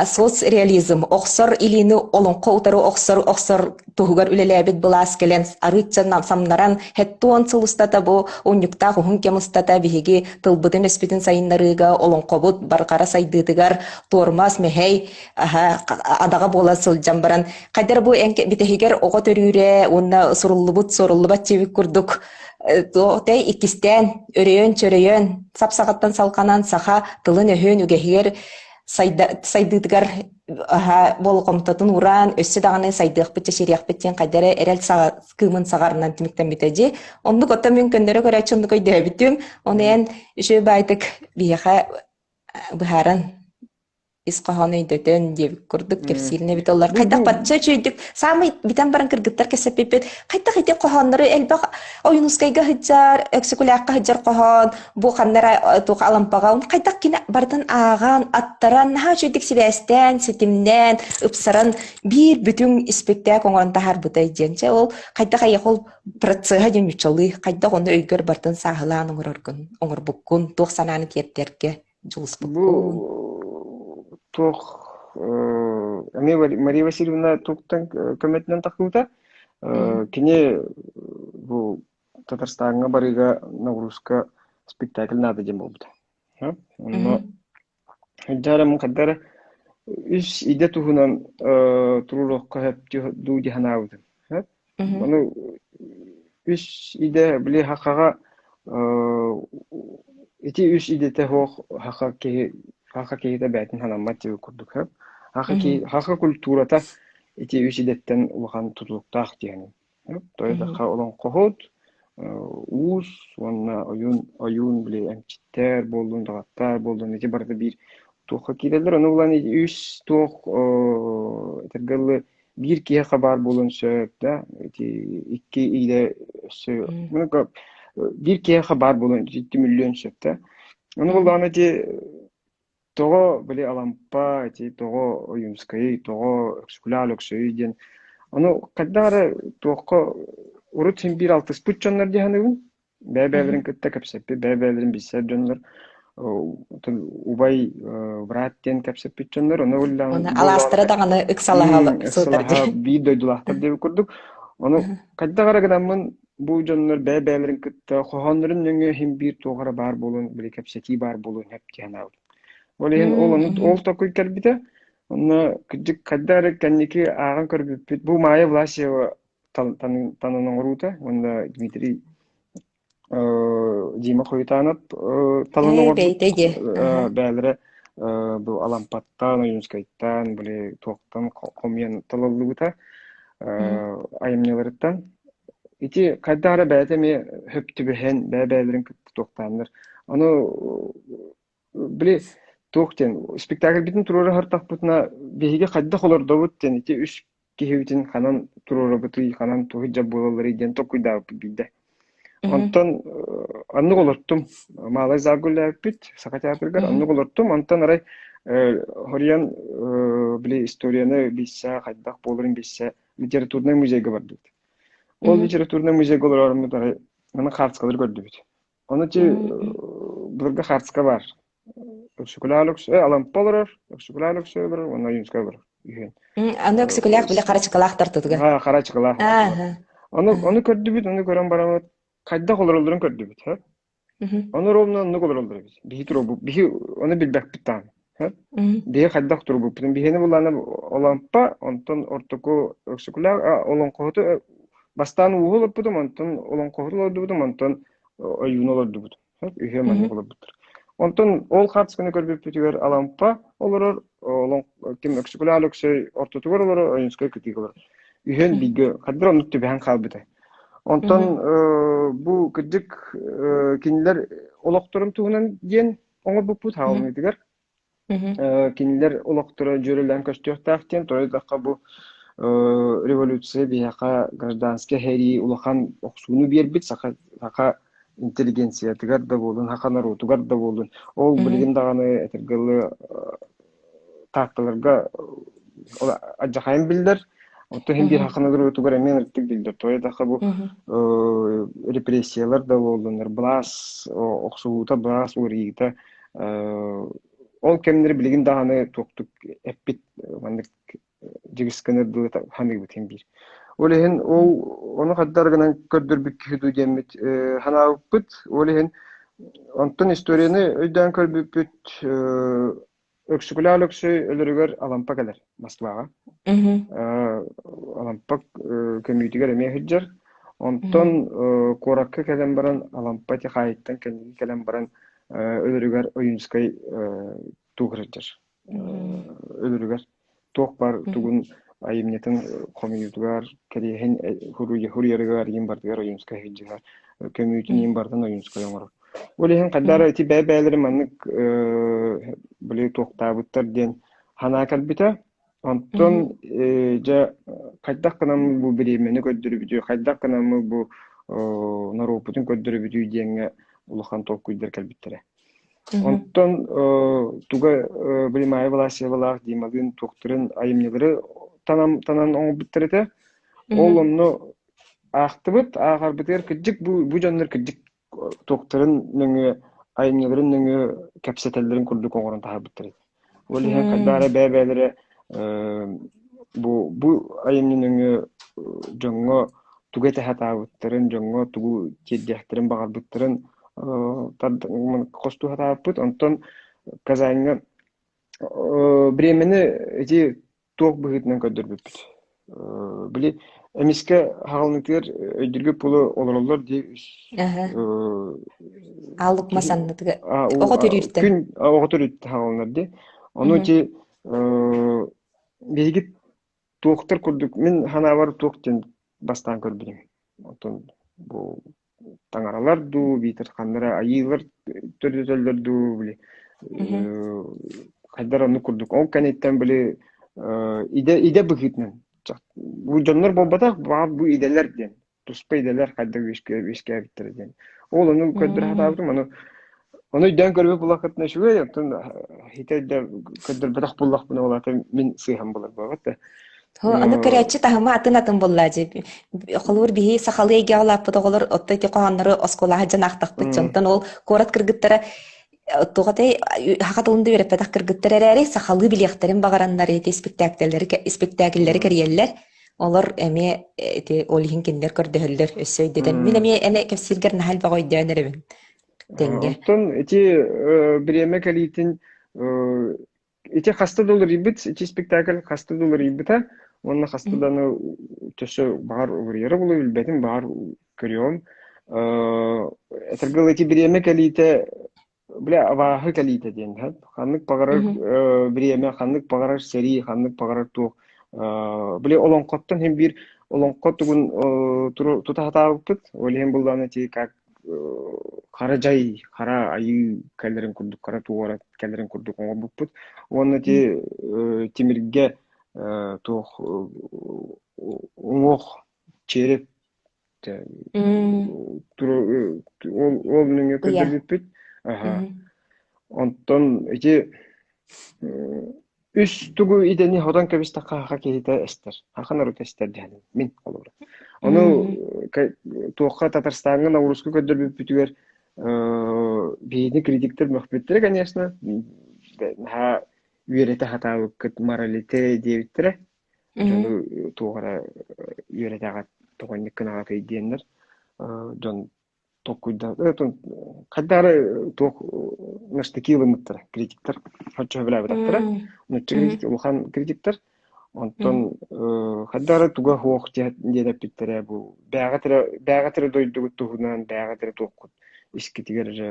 соцреализм, охсор илиини олоҥхо утары охсор охсор туһугар үлэлээбит былаас кэлэн арыычча самнаран хэттуон сыл устата бу унньуктаах уһун кэм устата биһиги тылбытын-өспүтүн сайыннарыыга олоҥхобут барҕара сайдыытыгар туормас, мэһэй адаҕа буола сылдьан баран хайдара бу эн бүтэһигэр оҕо төрүүрэ уонна суруллубут суоруллубат чэбик курдук тэ иккистээн өрөйөн-чөрөйөн сап-саҕаттан салҕанан саха тылын-өһүн үгэһигэр сайдыытыгар болҕомтотун ууран, өссө даҕаны сайдыахпыт, чэчириэхпит диэн хайда эрэ эрэл кыымын саҕарынан түмүктэммитэ дии. Оннук оттон мин көннөрө көрөөччү оннук өйдөөбүтүм. Ону эн үчүгэй баайдык биһиэхэ быһааран ис хоһоону өйдөтөн диэбит курдук кэпсиирин эбит оллар. Хайдах бачча үчүгэйдик саамай бүтэн баран кыргыттар кэпсэппиппит хайдах ити хоһооннору элбэх Ойуунускайга сылдьар, Өксөкүлээххэ сылдьар хоһоон, бу ханна эрэ туох Алампаҕа хайдах кини барытын ааҕан, аттаран, наһаа үчүгэйдик сибээстээн, ситимнээн, ыпсаран биир бүтүн испиктээк оҥорон таһаарбытай диэн. Чэ ол хайдах эйиэхэ ол процеһа диэн ньуччалыы хайдах ону өйгөр барытын сааһылаан оҥороргун, оҥорбуккун, туох санааны тиэрдэргэ Бу туох эмиэ Мария Васильевна туохтан көмөтүнэн тахсыбыта. Кини бу Татарстаҥҥа барыыга нагрузка спектакль наада диэн буолбута. Онно дьаарам хайда эрэ үс идэ туһунан туруоруохха сөп дуу дии санаабытым. Ону үс идэ били хахаҕа ити үс идэтэ суох хаха киһи хаха киһитэ бэйэтин санаммат диэбит курдук сөп. Хаха киһи хаха культурата ити үс идэттэн улахан тутулуктаах диэн. Тоҕо олоҥхоһут, уус уонна ойуун ойуун били эмчиттэр буоллун, доҕоттор буоллун ити барыта биир туохха киирэллэр. Ону булан үс туох этэргэ дылы биир киһиэхэ баар буолуон сөп да ити икки иилэ өссө биир киһиэхэ баар буолуон түмүллүөн сөп да ону буоллаҕына ити тоҕо били Алампа ити тоҕо Ойуунскайый тоҕо Өксөкүлээх Өлөксөйүй диэн ону хайдах эрэ туохха урут син биир алтыспыт дьоннор дии саныыбын Бэйэ-бэйэлэрин кытта кэпсэппит, бэйэ-бэйэлэрин билсэр дьоннор, убай, брат диэн кэпсэппит дьоннор, ону Уонна алаастара даҕаны ыксалаһа сылдьар ыксалаһа биир дойдулаахтар диэбит курдук. Ону хайдах эрэ гынаммын бу дьоннор бэйэ-бэйэлэрин кытта хоһооннорун нөҥүө иһин биир туох эрэ баар буолуон, били кэпсэтии баар буолуон сөп дии санаабытым. Ол иһин ол ону ол толкуй кэлбитэ. Онно кырдьык хайдах эрэ кэнники ааҕан көрбүппүт. Бу Майя Власьева танан оҥоруута уонна Дмитрий Дима Хойутанов талан оҥорбут бээлэрэ бу Алампаттан, Ойуунскайтан, били туохтан хомуйан талыллыбыта айымньыларыттан. Ити хайдах эрэ бэйэтэ эмиэ хөп түбэһэн, бэйэ-бэйэлэрин кытта туохтааннар. Ону били туох диэн спектакльбитин туруора сыртахпытына биһиги хайдах олордобут диэн ити үс киһибитин ханан туруорабытый, ханан туһуйдьа буолалларый диэн толкуйдаабыппыт биирдэ. Онтон оннук олортум. Маалай залга үлэлээбиппит Саха театрыгар оннук олортум. Онтон арай хоруйан били историяны билсэ, хайдах буоларын билсэ литературнай музейга бардыбыт. Ол литературнай музейга олороруммут арай аны хаартыскалары көрдүбүт. Ону ти былыргы хаартыска баар. Өксөкүлээх Өлөксөй Алампа олорор, Өксөкүлээх Өлөксөй олорор уонна Ойуунскай олорор үһүөн. Аны Өксөкүлээх били хара чыкалаах тартытыгар. Аа, хара чыкалаах. Ону ону көрдүбүт, ону көрөн бараммыт хайдах олороллорун көрдүбүт, һэ? Ону ровно оннук олороллор эбит. Биһи туруорбут, биһи ону билбэппит даҕаны. Һэ? Биһи хайдах туруорбуппутун биһини булаана Алампа, онтон ортоку Өксөкүлээх олоҥхоһуту бастаан ууһу олорпутум, онтон олоҥхоһуту олордубутум, онтон ойууну олордубутум. Үһүө маннык олорбуттар. Онтон ол хаартысканы көрбүппүтүгэр Алампа олорор, ким Өксөкүлээх Өлөксөй ортотугар олорор, Ойуунскай кытыыга олорор. Үһүөн бииргэ хардыр оннук түбэһэн хаалбыта. Онтон бу кырдьык кинилэр олохторун туһунан диэн оҥорбуппут хаалыныытыгар. Кинилэр олохторо дьүөрэлээн көстүөхтээх диэн тоойдоххо бу революция биһиэхэ гражданскай сэрии улахан охсууну биэрбит саха саха интеллигенциятыгар да буоллун, саха норуотугар да буоллун. Ол билигин даҕаны этэргэ дылы таатталарга алдьархайын биллэр. Оттон иһин биир саха норуотугар эмиэ ынырыктык биллэр. Тоойдоххо бу репрессиялар да буоллуннар, былаас охсуһуута, былаас уларыйыыта ол кэмнэри билигин даҕаны туохтук эппит маннык дьигис гынар дылы саныыбыт иһин биир. Ол иһин ол ону хайдах гынан көрдөрбүт киһи дуу диэммит санаабыппыт. Ол иһин онтон историяны өйдөөн көрбүппүт Өксөкүлээх Өлөксөй өлөрүгэр Алампа кэлэр Москваҕа. Алампа көмүүтүгэр эмиэ сылдьар. Онтон куоракка кэлэн баран Алампа Тихайыттан кэнники кэлэн баран өлөрүгэр Ойуунскай туох сылдьар. Өлөрүгэр туох баар тугун айымньытын хомуйуутугар, кэриэһин хуруйарыгар иин бардыгар Ойуунскай сылдьыһар, көмүүтүн иин бардын Ойуунскай оҥорор. Ол иһин хайдах эрэ ити бэйэ-бэйэлэрин маннык били туохтаабыттар диэн санаа кэлбитэ. Онтон дьэ хайдах гынаммыт бу бириэмэни көрдөрүбүтүй, хайдах гынаммыт бу норуоппутун көрдөрүбүтүй диэҥҥэ улахан толкуйдар кэлбиттэрэ. Онтон туга били Майя Власьевалаах Дималыын туохтарын айымньылары танан танан оҥорбуттар этэ. Ол онно аахтыбыт, ааҕарбытыгар кырдьык бу бу дьоннор кырдьык туохтарын нөҥүө айымньыларын нөҥүө кэпсэтэллэрин курдук оҥорон таһаарбыттар этэ. Ол иһин хайдах эрэ бэйэ-бэйэлэрэ бу бу айымньы нөҥүө дьоҥҥо тугу этэ сатаабыттарын, дьоҥҥо тугу тиэрдиэхтэрин баҕарбыттарын хостуу сатаабыппыт. Онтон Казаньҥа бириэмэни ити туох быһыытынан көрдөрбүппүт. Били эмискэ хаҕылынытыгар өйдүүргэ пулу олороллор дии Аалык мас аннытыгар оҕо төрүүртэн. Күн оҕо төрүүртэн хаҕылынар дии. Ону ити биһиги туохтар курдук мин санаабар туох диэн бастаан көрбүтүм. Оттон бу таҥаралар дуу, биитэр ханна эрэ айыылар төрүтэллэр дуу, били хайдар оннук курдук. Ол кэнниттэн били идэ идэ быһыытынан бу дьоннор буолбатах, баҕар бу идэлэр диэн, туспа идэлэр хайдах үөскээбиттэрэ диэн. Ол ону көрдөрө сатаабытым, ону ону өйдөөн көрбүт буоллаххытына үчүгэй, оттон хитэ көрдөрбөтөх буоллахпына ол аата мин сыыһам булар буолбат да. Аны көрөөччү таһыма атын-атын буолла дии. Холобур, биһи сахалыы эйгэҕэ улааппыт оҕолор отто ити хоһооннору оскуолаҕа дьон аахтахпыт. Онтон ол куорат кыргыттара туох этэй саха тылын да үөрэппэтэх кыргыттар эрээри сахалыы билиэхтэрин баҕараннар ити испиктээктэллэри испиктээкиллэри кэрийэллэр. Олор эмиэ ити ол иһин кинилэр көрдөһөллөр өссө өйдөтөн. Мин эмиэ эн кэпсииргэр наһаа элбэҕи өйдөөн эрэбин тэҥҥэ. Оттон ити бириэмэ кэлиитин Ити хаста да уларыйбыт, ити спектакль хаста да уларыйбыта уонна хаста да аны өссө баҕар уларыйара буолуо билбэтим, баҕар көрүөҕүм. Этэргэ дылы ити бириэмэ кэлиитэ, бля, абааһы кэлиитэ диэн ханнык баҕарар бириэмэ, ханнык баҕарар сэрии, ханнык баҕарар туох били олоҥхоттон син биир олоҥхо тугун тута сатаабыппыт. Ол иһин буллаҕына ити как хара дьай, хара айыы кэлэрин курдук, хара туора кэлэрин курдук оҥорбуппут. Уонна ити тимиргэ туох уҥуох череп ол ол нөҥүө көрдөрбүппүт. Онтон ити Үс тугу идэни хотон кэбистэххэ саха киһитэ эстэр, саха норуота эстэр диэн мин холобура. Ону туохха Татарстаҥҥа Науруска көрдөрбүппүтүгэр биһигини критиктэр мөхпүттэрэ, конечно, наһаа үөрэтэ сатаабыккыт моралите диэбиттэрэ. Дьону туох эрэ үөрэтэҕит, тоҕонньук гынаҕытый диэннэр дьон толкуйдаабыт хайдах эрэ туох наштыки ылыммыттара критиктэр оччо сөбүлээбэтэхтэрэ нуучча критик улахан критиктэр онтон хайдах эрэ туга суох диэн эппиттэрэ бу бээҕэ эрэ бээҕэ эрэ дойдугут туһунан бээҕэ эрэ туоххут искитигэр эрэ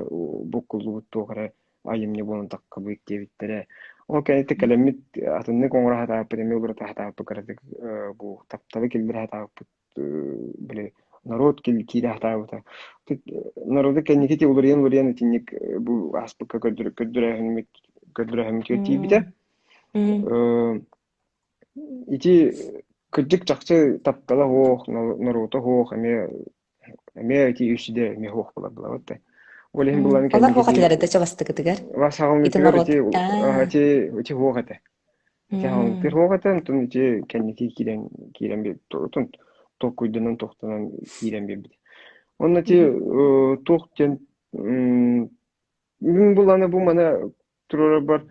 буккуллубут туох эрэ айымньы буолан таххабыт диэбиттэрэ ол кэнниттэн кэлэммит атыннык оҥоро сатаабыппыт эмиэ уларыта сатаабыппыт кыратык бу тапталы киллэрэ сатаабыппыт били норуот киирэ сатаабыта. Народу кэнники уларыйан-уларыйан итинник бу ааспыкка көрдөрөөһүммүт көрдөрөөһүммүтүгэр тиийбитэ. Ити кырдьык чахчы таптала суох, норуота суох эмиэ эмиэ ити үс идэ эмиэ суох буолар булабыт да. Ол иһин булланы Олор суох этилэр да чабастыкытыгар. Ити норуот ити ити суох этэ. Дьаһалыктыыр суох этэ, онтон ити кэнники киирэн киирэн биэрбит, толкуйданан тохтонон киирэн биэрбит. Онно ити туох диэн мин буланы бу маны туруорарбар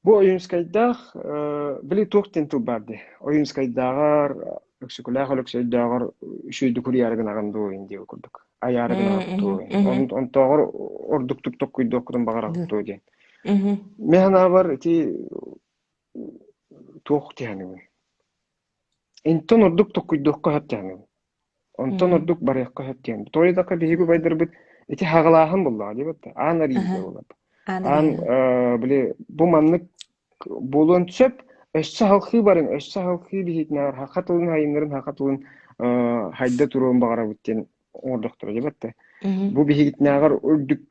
бу Ойуунскайдаах били туох диэн тыл баар дии Ойуунскайдааҕар Өксөкүлээх Өлөксөйдөөҕөр үчүгэйдик суруйаары гынаҕын дуо диэн курдук айаары гынаҕын дуо онтооҕор ордуктук толкуйдуоххутун баҕараҕыт дуо диэн Мин санаабар ити туох диэхиний Интон ордук толкуйдуохха сөп диэхиний. Онтон ордук барыахха сөп диэн. Тоҕо диэтэххэ биһиги убайдарбыт ити хаҕылааһын буоллаҕа дии батта. Аан арыйыыта буолар. Аан били бу маннык буолуон сөп. Өссө халхыы барыҥ, өссө халхыы биһиитинээҕэр саха тылын айымнарын саха тылын хайда туруон баҕарабыт диэн оҥордохторо дьэбэттэ. Бу биһигитинээҕэр үрдүк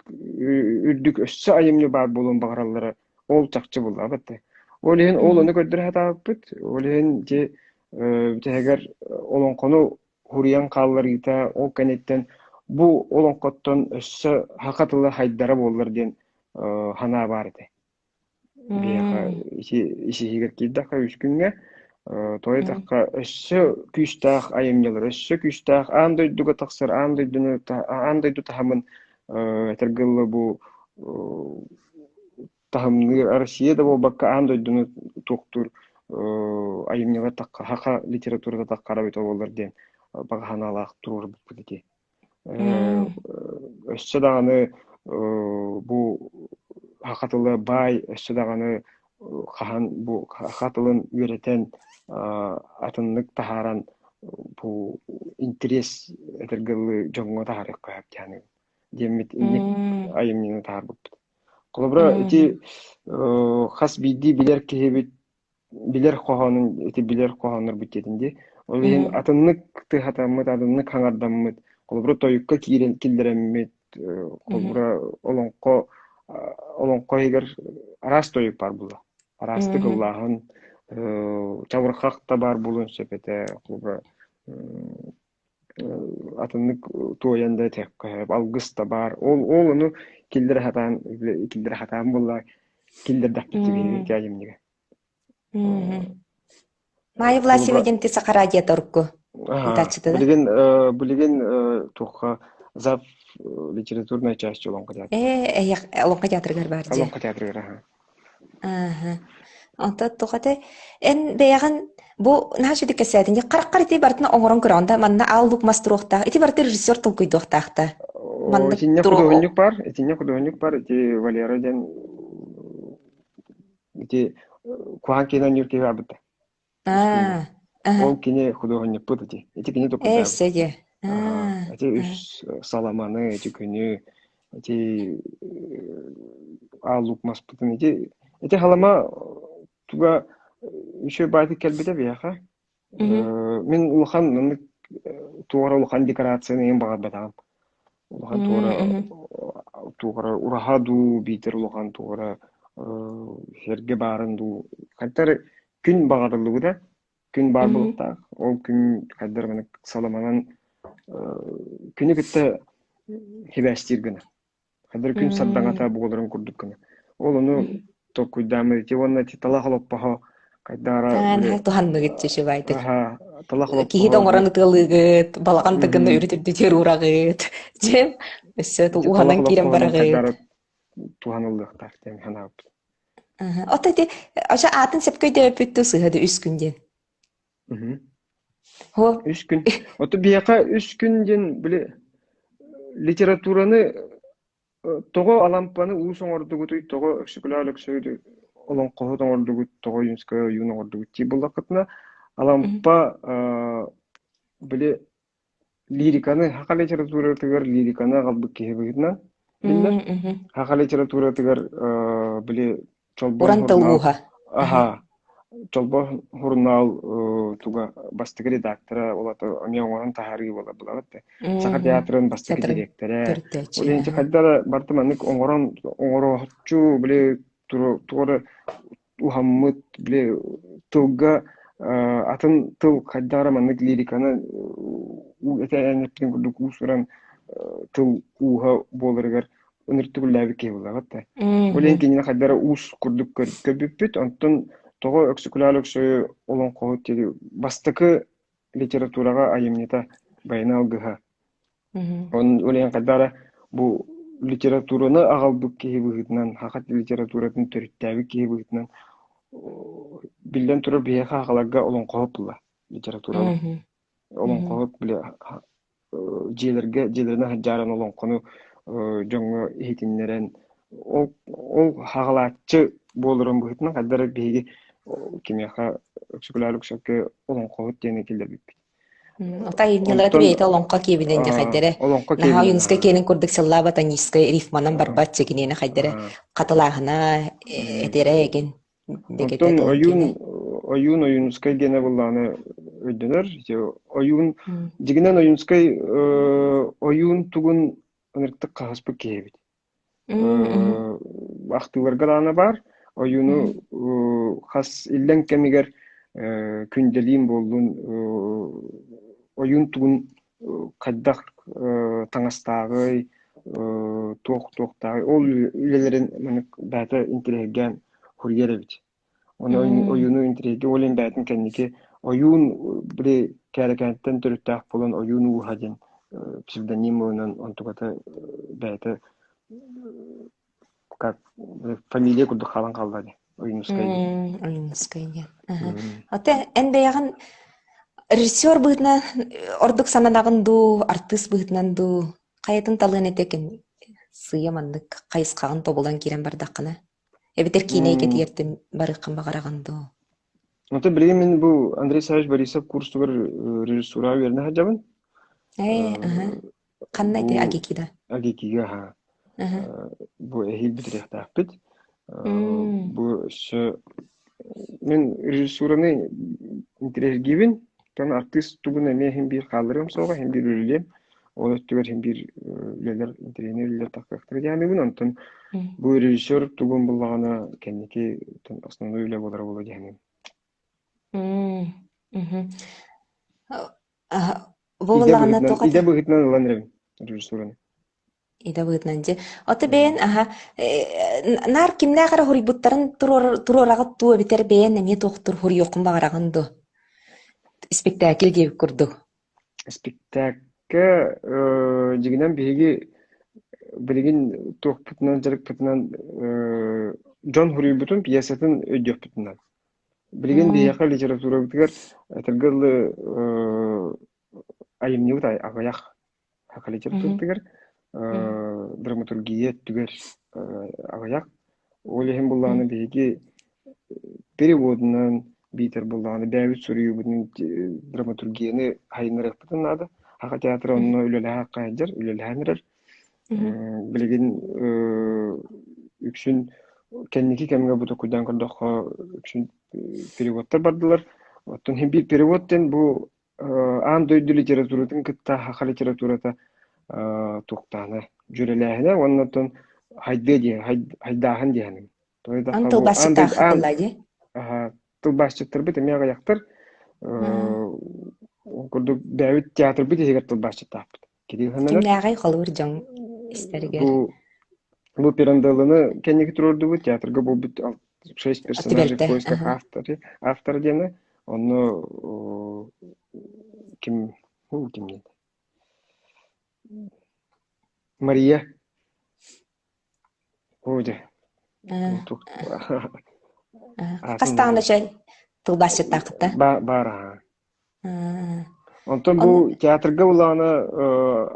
үрдүк өссө айымньы баар буолуон баҕараллара ол чахчы буллаабат. Ол иһин ол ону көрдөрө сатаабыппыт. Ол иһин ити бүтэһигэр олоҥхону хуруйан хаалларыыта ол кэнниттэн бу олоҥхоттон өссө саха тыла хайдара буоллар диэн санаа баар этэ. Биһиэхэ ити ис-иһигэр киирдэххэ үс күҥҥэ тоҕо өссө күүстээх айымньылар, өссө күүстээх аан дойдуга тахсар, аан дойдуну аан дойду таһымын этэргэ дылы бу таһымныыр Россия да буолбакка аан дойдуну туохтуур айымньылар саха литературата таххара эбитэ буоллар диэн баҕа санаалаах туруорбуппут ити. Өссө даҕаны бу саха тыла баай, өссө даҕаны хаһан бу саха тылын үөрэтэн атыннык таһааран бу интэриэс этэргэ дылы дьоҥҥо таһаарыахха сөп диэммит инник айымньыны таһаарбыппыт. Холобура, ити хас биирдии билэр киһибит билэр хоһоонун ити билэр хоһооннорбут диэтин дии. Ол иһин атыннык тыһатаммыт, атыннык хаҥардаммыт, холобура тойукка киирэн киллэрэммит, холобура олоҥхо олоҥхо иһигэр араас тойук баар буолла. Араастык ыллааһын, чабырҕах да баар буолуон сөп этэ, холобура атыннык туойан да этиэххэ алгыс да баар. Ол ол ону киллэрэ сатаан киллэрэ сатаан буолла киллэрдэхпит ити айымньыга. Майя Власьева диэн ти Саха радио урукку ыытааччыта да? Билигин билигин туохха зав литературная часть Олоҥхо театрыгар. Э, Олоҥхо театрыгар баар дии. Олоҥхо театрыгар, аха. Ааһа. Онтон туох этэй? Эн бэйэҕин бу наһаа үчүгэй кэпсээтиҥ дии. Хараххар ити барытын оҥорон көрөҕүн да, манна аал луук мас туруохтаах. Ити барыта режиссер толкуйдуохтаах да. Маннык Итиннэ туруо худуоһунньук баар, итиннэ худуоһунньук баар, ити Валера диэн ити куһаҕан киһи оонньуур киһи баарбыт да. Аа, аха. Ол кини худуоһунньукпут ити. Ити кини Ээ, толкуйдаабыт. өссө дии. Аа, Аа, ити аа. үс саламаны, ити күнү, ити аал луук маспытын ити ити халама туга үчүгэй баайдык кэлбитэ биһиэхэ. Мин улахан маннык туора улахан декорацияны иһин баҕарбатаҕым. Улахан туора туора ураһа дуу, биитэр улахан туора сэргэ баарын дуу. Хайдах күн баҕарыллыбыта, күн баар буолуохтаах. Ол күн хайдах маннык саламанан күнү кытта сибээстиир гына. Хайдах күн сардаҥата буоларын курдук гына. Ол ону толкуйдааммыт ити уонна ити талах олоппоһо хайдара Аа, били наһаа туһанныгыт чешевайтык. аха талах Киһи да олоппоһо оҥорон били ытыалыыгыт, балаҕан да гына үрүт үрдүтүөр уураҕыт. Дьэ, өссө ити талах уһанан киирэн олоппоһунан бараҕыт. хайдара туһаныллыахтаах диэн санаабыт. Ото ити ача аатын сөпкө өйдөөбүппүт туу сыыһа да үс күн диэн. Һо. Үс күн. Ото биһиэхэ үс күн диэн били литератураны тоҕо Алампаны уус оҥордугутуй, тоҕо Өксөкүлээх Өлөксөйү олоҥхоһут оҥордугут, тоҕо Ойуунскай ойуун оҥордугут дии буллаххытына, Алампа били лириканы саха литературатыгар лириканы аҕалбыт киһи быһыытынан биллэр. Саха литературатыгар били Чолбон Уран тыл сурунаал ууһа. аһа Чолбон сурунаал туга бастакы редактора ол эмиэ оҥорон таһаарыы буола булабыт да. Саха театрын бастакы Театрын дириэктэрэ. төрүттээччи. Ол иһин хайда да барыта маннык оҥорон оҥорооччу били тугу эрэ уһаммыт, били тылга атын тыл хайдах эрэ маннык лириканы этэн эппитин курдук уус-уран тыл ууһа буоларыгар ыныртыгуллаабыт киһи буоллаҕыт да. Ол иһин кинини хайдах эрэ уус курдук көрбүппүт. Онтон тоҕо Өксөкүлээх Өлөксөйү олоҥхоһут диэри бастакы литератураҕа айымньыта Байана алгыһа Ол иһин хайдах эрэ бу литератураны аҕалбыт киһи быһыытынан, саха литературатын төрүттээбит киһи быһыытынан биллэн турар биһиэхэ сахаларга олоҥхоһут буолла литературабыт. Олоҥхоһут били дьиэлэргэ дьиэлэринэн сылдьааран олоҥхону дьоҥҥо иһитиннэрэн ол ол хаҕалааччы буоларын быһыытынан хайдах эрэ биһиги кимиэхэ Өксөкүлээх Өлөксөйгө олоҥхоһут диэни киллэрбиппит. Ата айымньылара Онтон бэйэтэ олоҥхо киэбинэн дьэ хайдэрэ. олоҥхо Наһаа киэбинэн Ойуунускай киэнин курдук сыллаабат анийскай рифманан барбат чэ киниэнэ хайдэрэ хатылааһына этэрэ эгин. Дэгэтэ Онтон тылын ойуун киинэ. ойуун Ойуунускай диэнэ буоллаҕына өйдөнөр. Ити ойуун дьиҥинэн Ойуунускай ойуун тугун ынырыктык хаһыспыт киһи эбит. Ахтыыларга даҕаны баар. Ойууну хас иллэҥ кэмигэр күндэлиин буоллун ойуун тугун хайдах таҥастааҕый, туох туохтааҕый ол үлэлэрин маннык бэйэтэ интэриэһиргээн суруйар эбит. Ону ойууну интэриэһиргэ ол иһин бэйэтин кэнники ойуун били Кээрэкээнтэн төрүттээх буолан ойуун ууһа диэн псевдоним ылынан онтуката бэйэтэ как фамилия курдук хаалан хаалла дии Ойуунускай диэн. Ойуунускай диэн. Ата эн бэйэҕин режиссер быһыытынан ордук сананаҕын дуу, артыыс быһыытынан дуу, хайатын талыан этэ сыыйа маннык хайысхаҕын тобулан киирэн бардаххына? Эбэтэр киинэ эйгэтигэр барыаххын баҕараҕын дуу? Оттон билигин мин бу Андрей Савич Борисов курсугар режиссураҕа үөрэнэ сылдьабын. Ээ, аһа. Ханна ити Бу Агикида? Агикига аһа. Бу эһиил бүтүрүөхтээхпит. Бу өссө мин режиссураны интэриэһиргиибин. Оттон артыыс тугун эмиэ иһин биир хаалларыам суоҕа, иһин биир үлэлиэм. Ол өттүгэр иһин биир үлэлэр, интэриэһинэй үлэлэр тахсыахтара диэхэмибин. Онтон бу режиссер тугун буллаҕына кэнники основной үлэ буолара буолуо диэхэмибин. Бу буоллаҕына туох Идэ быһыытынан ылан эрэбин режиссураны. Идэ быһыытынан дьэ. Ото бэйэн аһа наар кимнээх эрэ хоруйбуттарын туруораҕыт дуу эбэтэр бэйэн эмиэ туохтур хоруйуоххун баҕараҕын дуу? Испиктээкил диэбит курдук. Испиктээккэ дьиҥинэн биһиги билигин туохпутунан дьарыкпытынан дьон хоруйбутун пьесатын өйдүөхпүтүнэн. Билигин биһиэхэ литературабытыгар этэргэ дылы айымньыбыт аҕыйах. Саха литературатыгар драматургия өттүгэр аҕыйах. Ол иһин буллаҕына биһиги переводунан биитэр буллаҕына бэйэбит суруйуубутун драматургияны сайыннарыахпытын наада. Саха театра онно үлэлэһэ сылдьар, үлэлэһэн эрэр. Билигин үксүн кэнники кэмҥэ бу токуйдаан көрдөххө үксүн переводтар бардылар. Оттон иһин биир перевод диэн бу аан дойду литературатын кытта саха литературата туохтаана дьүөрэлээһинэ уонна оттон хайдыа диэн хайдааһын диэһиним. Ан тылбаасчыттаах буолла дии. Тылбаасчыттарбыт эмиэ аҕыйахтар. Ол курдук бэйэбит театрбыт иһигэр тылбаасчыттаахпыт. Кимнээҕий холобур дьон истэригэр? Бу бу Пиранделланы кэнники туруордубут, театрга буолбут шесть персонажей в поисках автора, автора диэни. Онно ким ким диэн Мария Оо дьэ. Хас даҕаны чэй тылбаасчыттааххыт Баар аһаа. Онтон бу театрга булаана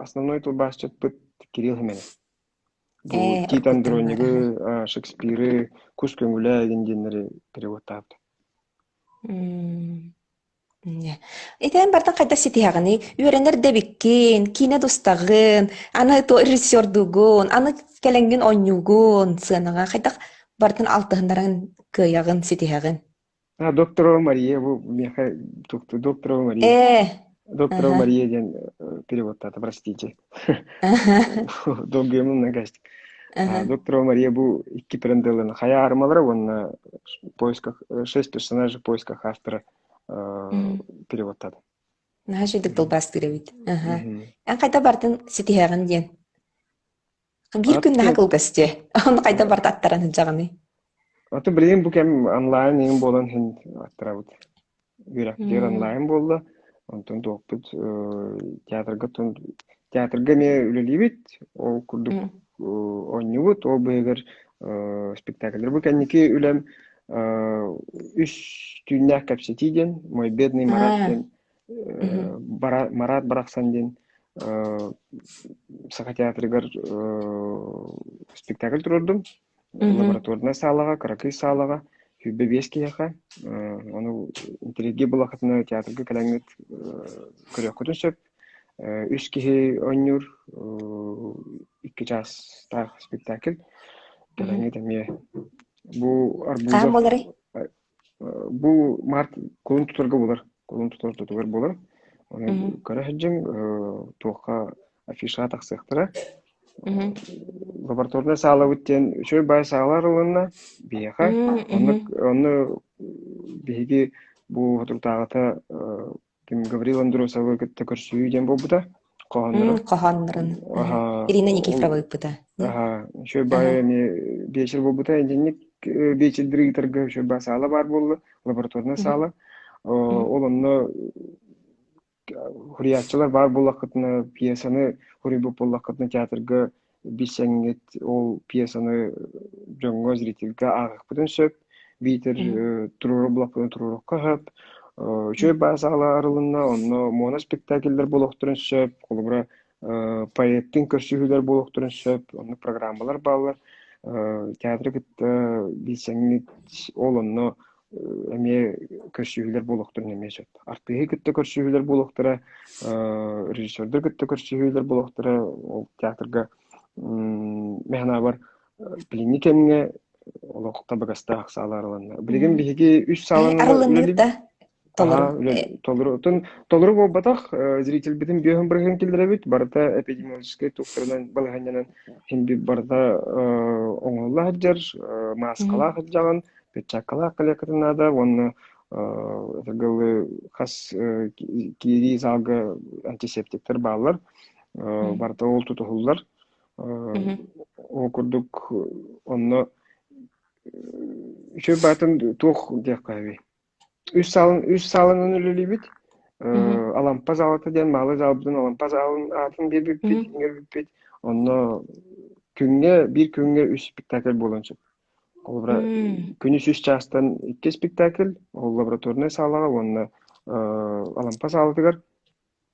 основной тылбаасчыппыт Кирилл Хименов. Бу Тит Андронигы, Шекспиры, Кус көҥүлэ диэн диэннэри переводтаабыт. Итээн бартан хайдах ситиһэҕиний? Үөрэнэр да эбиккин, киинэ да устаҕын, аны то режиссердуугун, аны кэлэҥҥин оонньуугун сыанаҕа хайдах бартын алтыһыннаран кыайаҕын, ситиһэҕин? А, Докторова Мария, бу миэхэ Докторова Мария. Ээ, Докторова Мария диэн переводтаата, простите. Долгуйаммын нагасть. Докторова Мария бу икки Пиранделланы хайа аармалара уонна поисках шесть персонажей в поисках автора переводтаата. Наһаа үчүгдүк тылбаастыыр эбит. Эн хайда бардын ситиһэҕин диэн. Биир күн наһаа кылгас дии. Ону хайда барда аттаран сылдьаҕыный? Аты билигин бу кэм онлайн иҥин буолан иһин аттарабыт. Үөрэхтиир онлайн буолла. Онтон туохпут театрга театрга эмиэ үлэлиибит. Ол курдук оонньуубут. Ол быыһыгар спектакльдэр. Бу кэнники үлэм үс түүннээх кэпсэтии диэн Мой бедный Марат диэн Марат Барахсан диэн Саха театрыгар спектакль туруордум. Лабораторнай саалаҕа, кыракый саалаҕа 25 киһиэхэ. Ону интеллигия булахытына театрга кэлэҥҥит көрүөххүтүн сөп. Үс киһи оонньуур, икки чаастаах спектакль. Кэлэҥҥит эмиэ бу Хаһан Арбузов буоларый? Бу март кулун тутарга буолар. Кулун тутар ортотугар буолар. Оны көрө сылдьыҥ, туохха афишаҕа тахсыахтара. Лабораторнай саалабыт диэн үчүгэй баай саала арылынна биһиэхэ. Онно онно биһиги бу соторутааҕыта ким Гаврил Андросовы кытта көрсүһүү диэн буолбута. Хоһооннору. Хоһооннорун. Ирина Никифорова ыыппыта. Аха, үчүгэй баай эмиэ биэчэр буолбута. Итинник биэчэрдэри ыытарга үчүгэй баай саала баар буолла, лабораторнай саала. Ол онно Суруйааччылар баар буоллаххытына, пьесаны суруйбут буоллаххытына театрга билсэҥҥит ол пьесаны дьоҥҥо, зрительгэ ааҕыахпытын сөп, биитэр туруору буллахпытына туруоруохха сөп. Үчүгэй баа саала арылынна, онно моноспектакльлар буолуохтарын сөп, холобура, поэттыын көрсүһүүлэр буолуохтарын сөп, оннук программалар бааллар. Театры кытта билсэҥҥит ол онно эмиэ көрсүһүүлэр буолуохтарын эмиэ сөп. Артыыһы кытта көрсүһүүлэр буолуохтара, режиссердары кытта көрсүһүүлэр буолуохтара. Ол театрга мин санаабар билиҥҥи кэмҥэ олох табыгастаах саала арылынна. Билигин биһиги үс сааланы Арылынныгыт да? Толору. Толору. Толору буолбатах, зрительбитин бүөһүн бырыһын киллэрэбит. Барыта эпидемиологическай туохтарынан балаһыанньанан син барыта оҥоһулла сылдьар, мааскалаах сылдьаҕын, перчаткалаах кэлиэххитин наада уонна ытыргылы хас киирии залга антисептиктэр бааллар. Барыта ол тутуһуллар. Ол курдук онно үчүгэй баатын туох диэххэ эбий. Үс саалын үс саалынан үлэлиибит. Алампа залата диэн маалы залбытын Алампа залын аатын биэрбиппит, иҥэрбиппит. Онно күҥҥэ биир күҥҥэ үс спектакль буолуон сөп. Холобура, күнүс үс чаастан икки спектакль, ол лабораторнай саалаҕа уонна Алампа саалатыгар.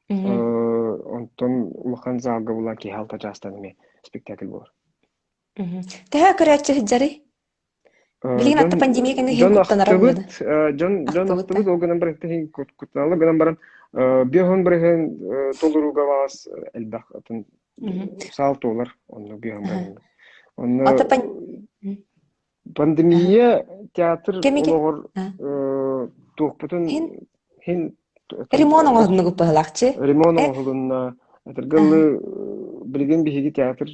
Онтон улахан залга булан киһи алта чаастан эмиэ спектакль буолар. Төһө көрөөччү сылдьарый? Билигин Дьон атта пандемия кэннэ иһин дьон куттанара ахтыбыт, буолла. дьон дьон Ахтыбыт да. ахтыбыт, ол гынан баран иһин куттаналлар гынан баран биэһон бырыһын толорууга баҕас элбэх атын саал туолар онно биэһон бырыһын. Онно Ата пан пандемия театр Кэмигэ олоҕор туохпутун Хин хин ремонт оҥоһуннугут быһылаахчы. ремонт оҥоһулунна. Этэргэллы билигин биһиги театр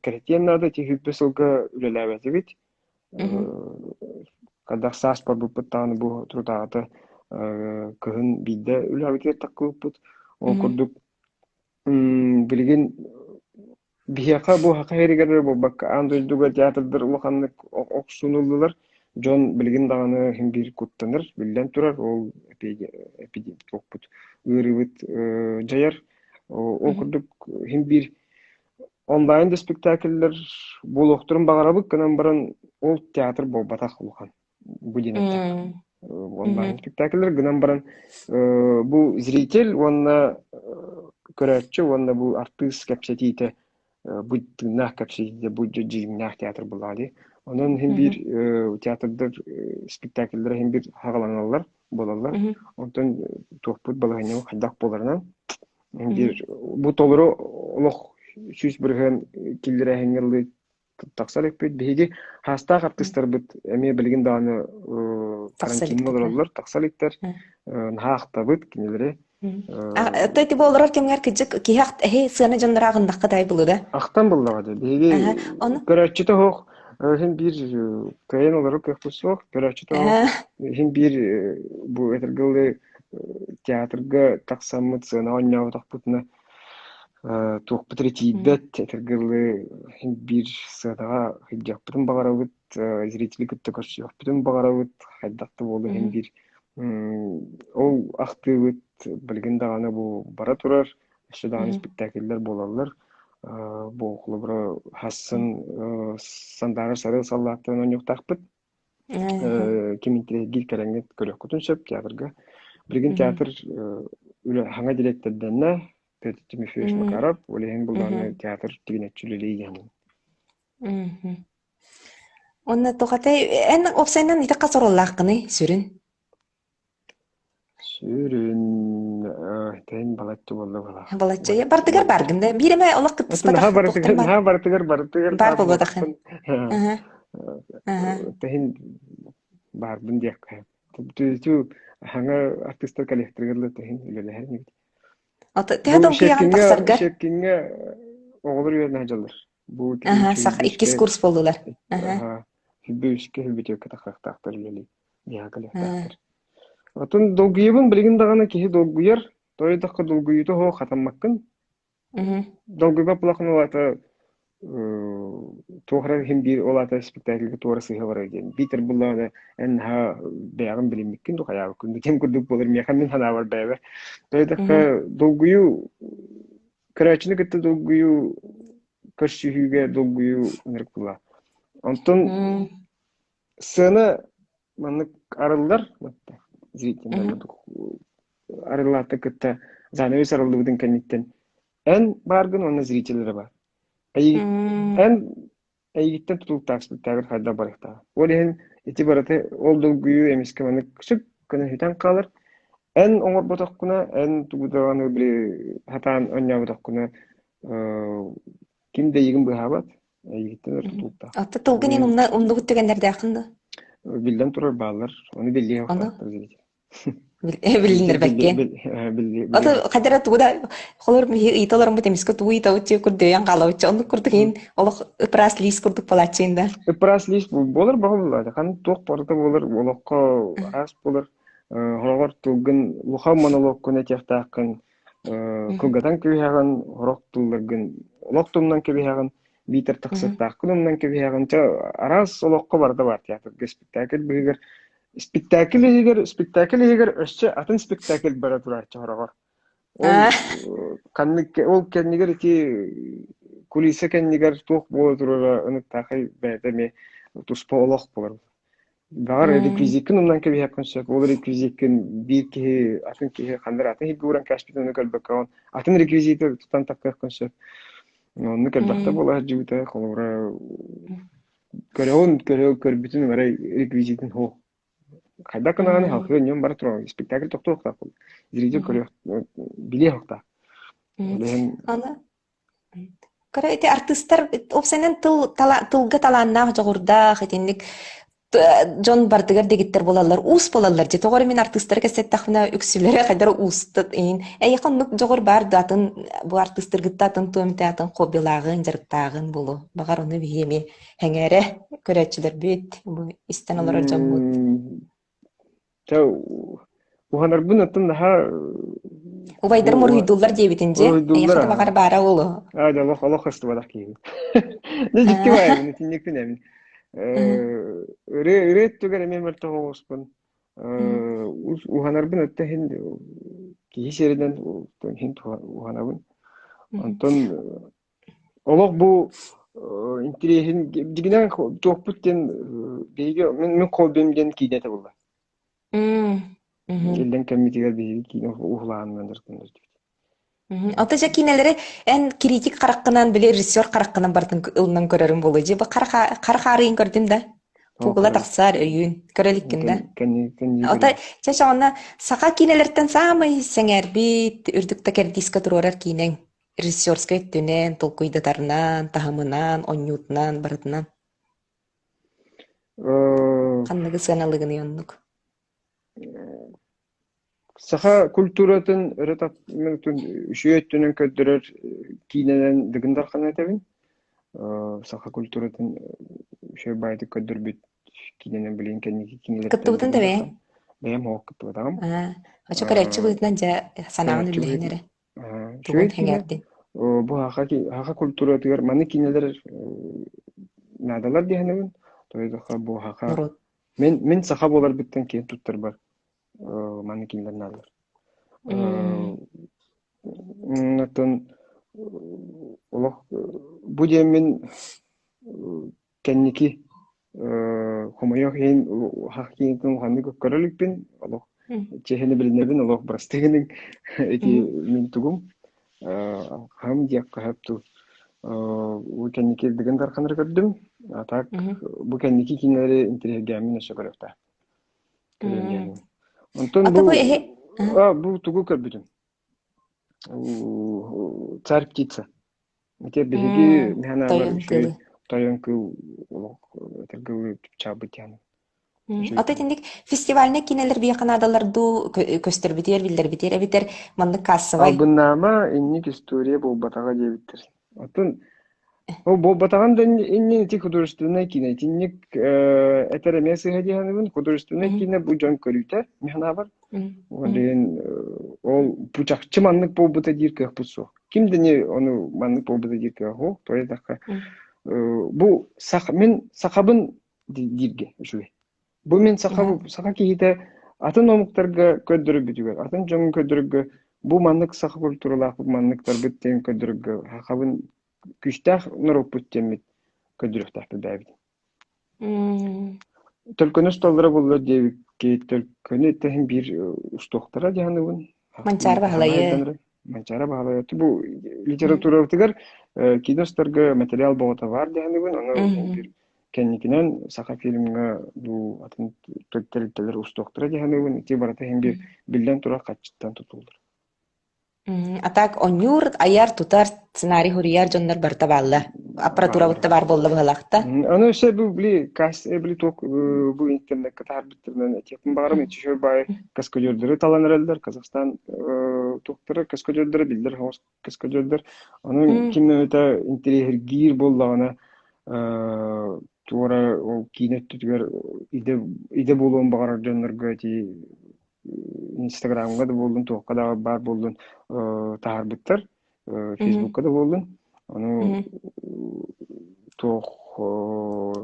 кэрэтиэн наада ити сүүрбэ сылга үлэлээбэтибит. Хайдах саас барбыппыт даҕаны бу турутааҕыта кыһын биирдэ үлэбитигэр таххыбыппыт. Ол курдук билигин Биһиэхэ бу саха сиригэр эрэ буолбакка, аан дойдуга театрдар улаханнык охсунуллулар. Дьон билигин даҕаны син биир куттанар, биллэн турар, ол туохпут ыарыыбыт дьайар. Ол курдук син биир онлайн да спектакльлэр буолуохтарын баҕарабыт гынан баран, ол театр буолбатах улахан. Бу диэн эттэххэ. Онлайн спектакльлэр гынан баран бу зритель уонна көрөөччү уонна бу артыыс кэпсэтиитэ бу тыыннаах кэпсэтиитэ бу дьиҥнээх театр буоллаҕа дии. Онон иһин биир театрдар спектакльлара иһин биир хаҕаланаллар буолаллар. Онтон туохпут балаһыанньабыт хайдах буоларынан биир бу толору олох 100% киллэрээһиҥҥэ ылыы тахсар эппит. Биһиги хаастаах артыыстарбыт эмиэ билигин даҕаны карантиҥҥа олороллор, тахса иликтэр. Наһаа ахтабыт кинилэри. То ити бу олорор кэмҥэр кыдьык киһи эһи сыана дьонноро аҕыннахха дай булу да? Ахтан буллаҕа дии. Биһиги көрөөччүтэ суох син биир кыайан олорор кыахпыт суох. Көрөөччүтэ суох син биир бу этэргэ театрга тахсаммыт сыана оонньооботохпутуна туохпут эрэ тиийбэт, этэргэ дылы биир сыанаҕа сылдьыахпытын баҕарабыт, зрители кытта көрсүөхпүтүн баҕарабыт, хайдах да буолуо иһин биир ол ахтыыбыт билигин даҕаны бу бара турар, өссө даҕаны спектакльлэр буолаллар. Бу холобура хассын Сандаара Сарыал саллааттарын оонньуохтаахпыт. Ким интириэһиргиир кэлэҥҥит көрүөххүтүн сөп театрга. Билигин театр үлэ хаҥа дириэктэрдэннэ Петр Тимофеевич Макаров, ол иһин буллаҕына театр тигинэччи үлэлии иһэн. Онно тухатай эн уопсайынан ити хас оруоллааххыный сүрүн? Сүрүн тэйин балачча буолла быһыылаах. Балачча бардыгар баргын да биир эмэ олох кыттыспатах Наһаа барытыгар наһаа барытыгар барытыгар баар буолбатаххын. Тэһин баарбын диэххэ. Тү хаҥа артыыстар кэлиэхтэригэр да тэһин үлэлэһэр инибит. Ото Бу төһө долгуйаҕын Щепкиҥҥэ тахсаргар? Щепкиҥҥэ оҕолор үөрэнэ сылдьаллар. Бу Аһа, сах иккис сүүрбэ курс буоллулар. Аһа. аһа 23-кэ 24-кэ тахсыахтаахтар үлэлии биһиэхэ Аа. кэлиэхтээхтэр. Оттон долгуйабын билигин даҕаны киһи долгуйар. Тоҕо диэтэххэ долгуйуута суох хатаммаккын. Мгм. Долгуйбат буоллаххына ол аата туох эрэ иһин биир ол аата спектакльга туора сыһа барар диэн. Биитэр буллаҕына эн наһаа бэйэҕин билиммиккин дуу хайаабыккын дуу диэн курдук буолар миэхэ мин санаабар бэйэбэр. Тоҕо диэтэххэ долгуйуу көрөөччүнү кытта долгуйуу көрсүһүүгэ долгуйуу ынырык буолла. Онтон Мм. сцена маннык арыллар зрительнай арыллааты кытта занавес арыллыбытын кэнниттэн эн бааргын уонна зрителлэрэ баар. Эн эйигиттэн тутулуктаах спектакль хайдах барыахтаах. Ол иһин ити барыта ол долгуйуу эмискэ маннык сүк гына сүтэн хаалар. Эн оҥорботоххуна, эн тугу даҕаны били сатаан оонньооботоххуна ким да эйигин быыһаабат, эйигиттэн өр тутулуктаах. Оттон тылгын ин умна умнубут түгэннэрдээххин да? Биллэн турар бааллар. Ону биллиэ Ону суохтаахтар зритель. Билиннэрбэккин. Ото хадара тугу да холор миһи ыйыта олороммут эмискэ тугу ыйытабыт дии курдуйан хаалабыт оннук курдук иһин олох ыпраас лиис курдук буолааччыын да. Ыпраас лиис буолар баҕа буолааччы. Хан туох барыта буолар олоххо араас буолар. Хороҕор тылгын улахан монологкун этиэхтээххин кылгатан кэбиһэҕин, сорох тылларгын олох тумнан кэбиһэҕин, биитэр тахсыахтааххын умнан кэбиһэҕин. Чэ, араас олоххо барыта баар театрга спектакль быһыгар Спектакль иһигэр, спектакль иһигэр өссө атын спектакль бара турааччы хороҕор. Ол ханнык ол кэннигэр ити кулиса кэннигэр туох буола турара ыныктаахай бэйэтэ эмиэ туспа олох буолар. Баҕар реквизиккин умнан кэбиһиэххин сөп. Ол реквизиккин биир киһи атын киһи ханна эрэ атын иһиргэ ууран кээспитин ону көрбөккөҕүн атын реквизиты тутан таххыаххын сөп. Оннук элбэхтэ буола сылдьыбыта. Холобура Көрөҕүн, көрбүтүн арай реквизитин суох. Хайдах гынаҕыный халкы ньон бара турар спектакль тохтуохтаах зритель көрүөх билиэх суохтаах. Ол иһин Аны Кыра ити артыыстар уопсайынан тыл тылга талааннаах дьоҕурдаах итинник дьон бардыгар дэгиттэр буолаллар, уус буолаллар дии. Тоҕо эрэ мин артыыстары кэпсэттэхпинэ үксүлэрэ хайдах уустук иин. Эйиэхэ оннук дьоҕур баар да атын бу артыыстаргытта атын туом ити атын хоббилааҕын, дьарыктааҕын буолуо. Баҕар ону биһи эмиэ сэҥээрэ көрөөччүлэрбит, бу истэн олорор дьоммут. Чэ, уһанарбын оттон наһаа Убайдарым уруһуйдууллар диэбитин дьэ. Уруһуйдууллар Эйиэхэ да баҕар баара буолуо. Аа, дьэ, олох олох көстүбэтэх киһибин. Дьэ, дьикти баайабын, итинникпин эбин. Ырыа ырыа өттүгэр эмиэ мөлтөх оҕуспун. Уһанарбын өттө иһин киһи сиэринэн иһин уһанабын. Онтон Олох бу интириэһин дьиҥинэн туохпут диэн биһиги мин хоббим диэн киинэ этэ буолла. Иллэҥ кэммитигэр биһиги киинэ уһулааһынынан дьарыктанар этибит. Ото дьэ киинэлэри эн критик хараххынан били режиссер хараххынан барытын ылынан көрөрүн буолуо дьэ бу хара хаарыйын көрдүм да пугула тахсаар өйүүн көрө иликкин да Ото чэ онно саха киинэлэртэн саамай сэҥээрбит үрдүк да кэрдиискэ туруорар киинэҥ Режиссерскай өттүнэн, толкуйдатарынан, таһымынан, онньуутунан, барытынан. Ханныгы сыаналыгыный оннук? Саха культуратын өрө таппытын үчүгэй өттүнэн көрдөрөр киинэнэн Дыгын Дархан этэбин. Саха культуратын үчүгэй баайдык көрдөрбүт киинэнэн билигин кэнники киинэлэртэн Кыттыбытын Дыгын да бэйэҥ? Дархан. Бэйэм оһох кыттыбатаҕым. Аа, очо көрөөччү быһыытынан дьэ санааҕын Көрөөччү үллэһин быһыытынан эрэ. Үчүгэй Тугун киинэ. сэҥээрдиҥ? Бу саха саха культуратыгар маннык киинэлэр наадалар дии саныыбын. Тоҕо бу саха Норуот. мин мин саха буоларбыттан киэн туттарбар маннык киинэлэр наадалар. Оттон олох бу диэммин Кэнники хомойуох иһин хах киинтэн улаханнык көрө иликпин, олох чиэһинэ билинэбин, олох бырастыгыныҥ ити мин тугум хаһым диэххэ сөп дуу. Бу кэнники Дыгын Дарханары көрдүм, а так бу кэнники кинилэри интэриэһиргээммин өссө көрүөхтээх. Көрүөм диэммин. Онтон Ата бу бу эһи бу тугу көрбүтүм? Царь птица. Ити биһиги миһанаабар Тойон үчүгэй кыылы. тойон кыыл олох этэргэ дылы чаабыт диэн. Ото итинник фестивальнай киинэлэр биһиэхэ наадалар дуу, көстөрбүтүгэр, биллэрбитигэр эбэтэр маннык кассовай? Албыннаама инник история буолбатаҕа диэбиттэр. Оттон ол буолбатаҕын да иннин ити художественнай киинэ итинник этэр эмиэ сыыһа дии саныыбын. Художественнай киинэ бу дьон көрүүтэ мин санаабар. Ол иһин ол бу чахчы маннык буолбута диир кыахпыт суох. Ким да ону маннык буолбута диир кыах суох. Тоҕо диэтэххэ бу мин сахабын дииргэ үчүгэй. Бу мин саха саха киһитэ атын омуктарга көрдөрөрбүтүгэр, атын дьоҥҥо көрдөрөргө бу маннык саха культуралаахпыт, манныктарбыт диэн көрдөрөргө сахабын күүстээх норуоппут диэммит көрдөрүөхтээхпит бэйэбит. Төлкөнү усталлара буоллар диэбикки төлкөнү тэһин биир устуохтара дии саныыбын. Манчаары Баһылайы. Манчаары Баһылайы. Бу литературабытыгар киинэ устарга материал боҕото баар дии саныыбын. Ону биир кэнникинэн саха фильмҥа дуу атын тэрилтэлэр устуохтара дии саныыбын. Ити барыта иһин биир биллэн турар хаччыттан тутуллар. А так онньуур, айар, тутар, сценарий суруйар дьоннор барыта бааллар. Аппаратурабыт да баар буолла быһалаахта. Аны өссө бу били кас били туох бу интернекка таһаарбыттарынан этиэхпин баҕарам иччи баай каскадердары талан эрэллэр Казахстан туохтара каскадердары биллэр соҕус каскадердар онон ким эмитэ интэриэһиргиир буоллаҕына туора ол киинэ өттүтүгэр идэ идэ буолуон баҕарар дьоннорго ити Инстаграмҥа да буоллун, туохха да баар буоллун таһаарбыттар, Фейсбукка да буоллун. Ону туох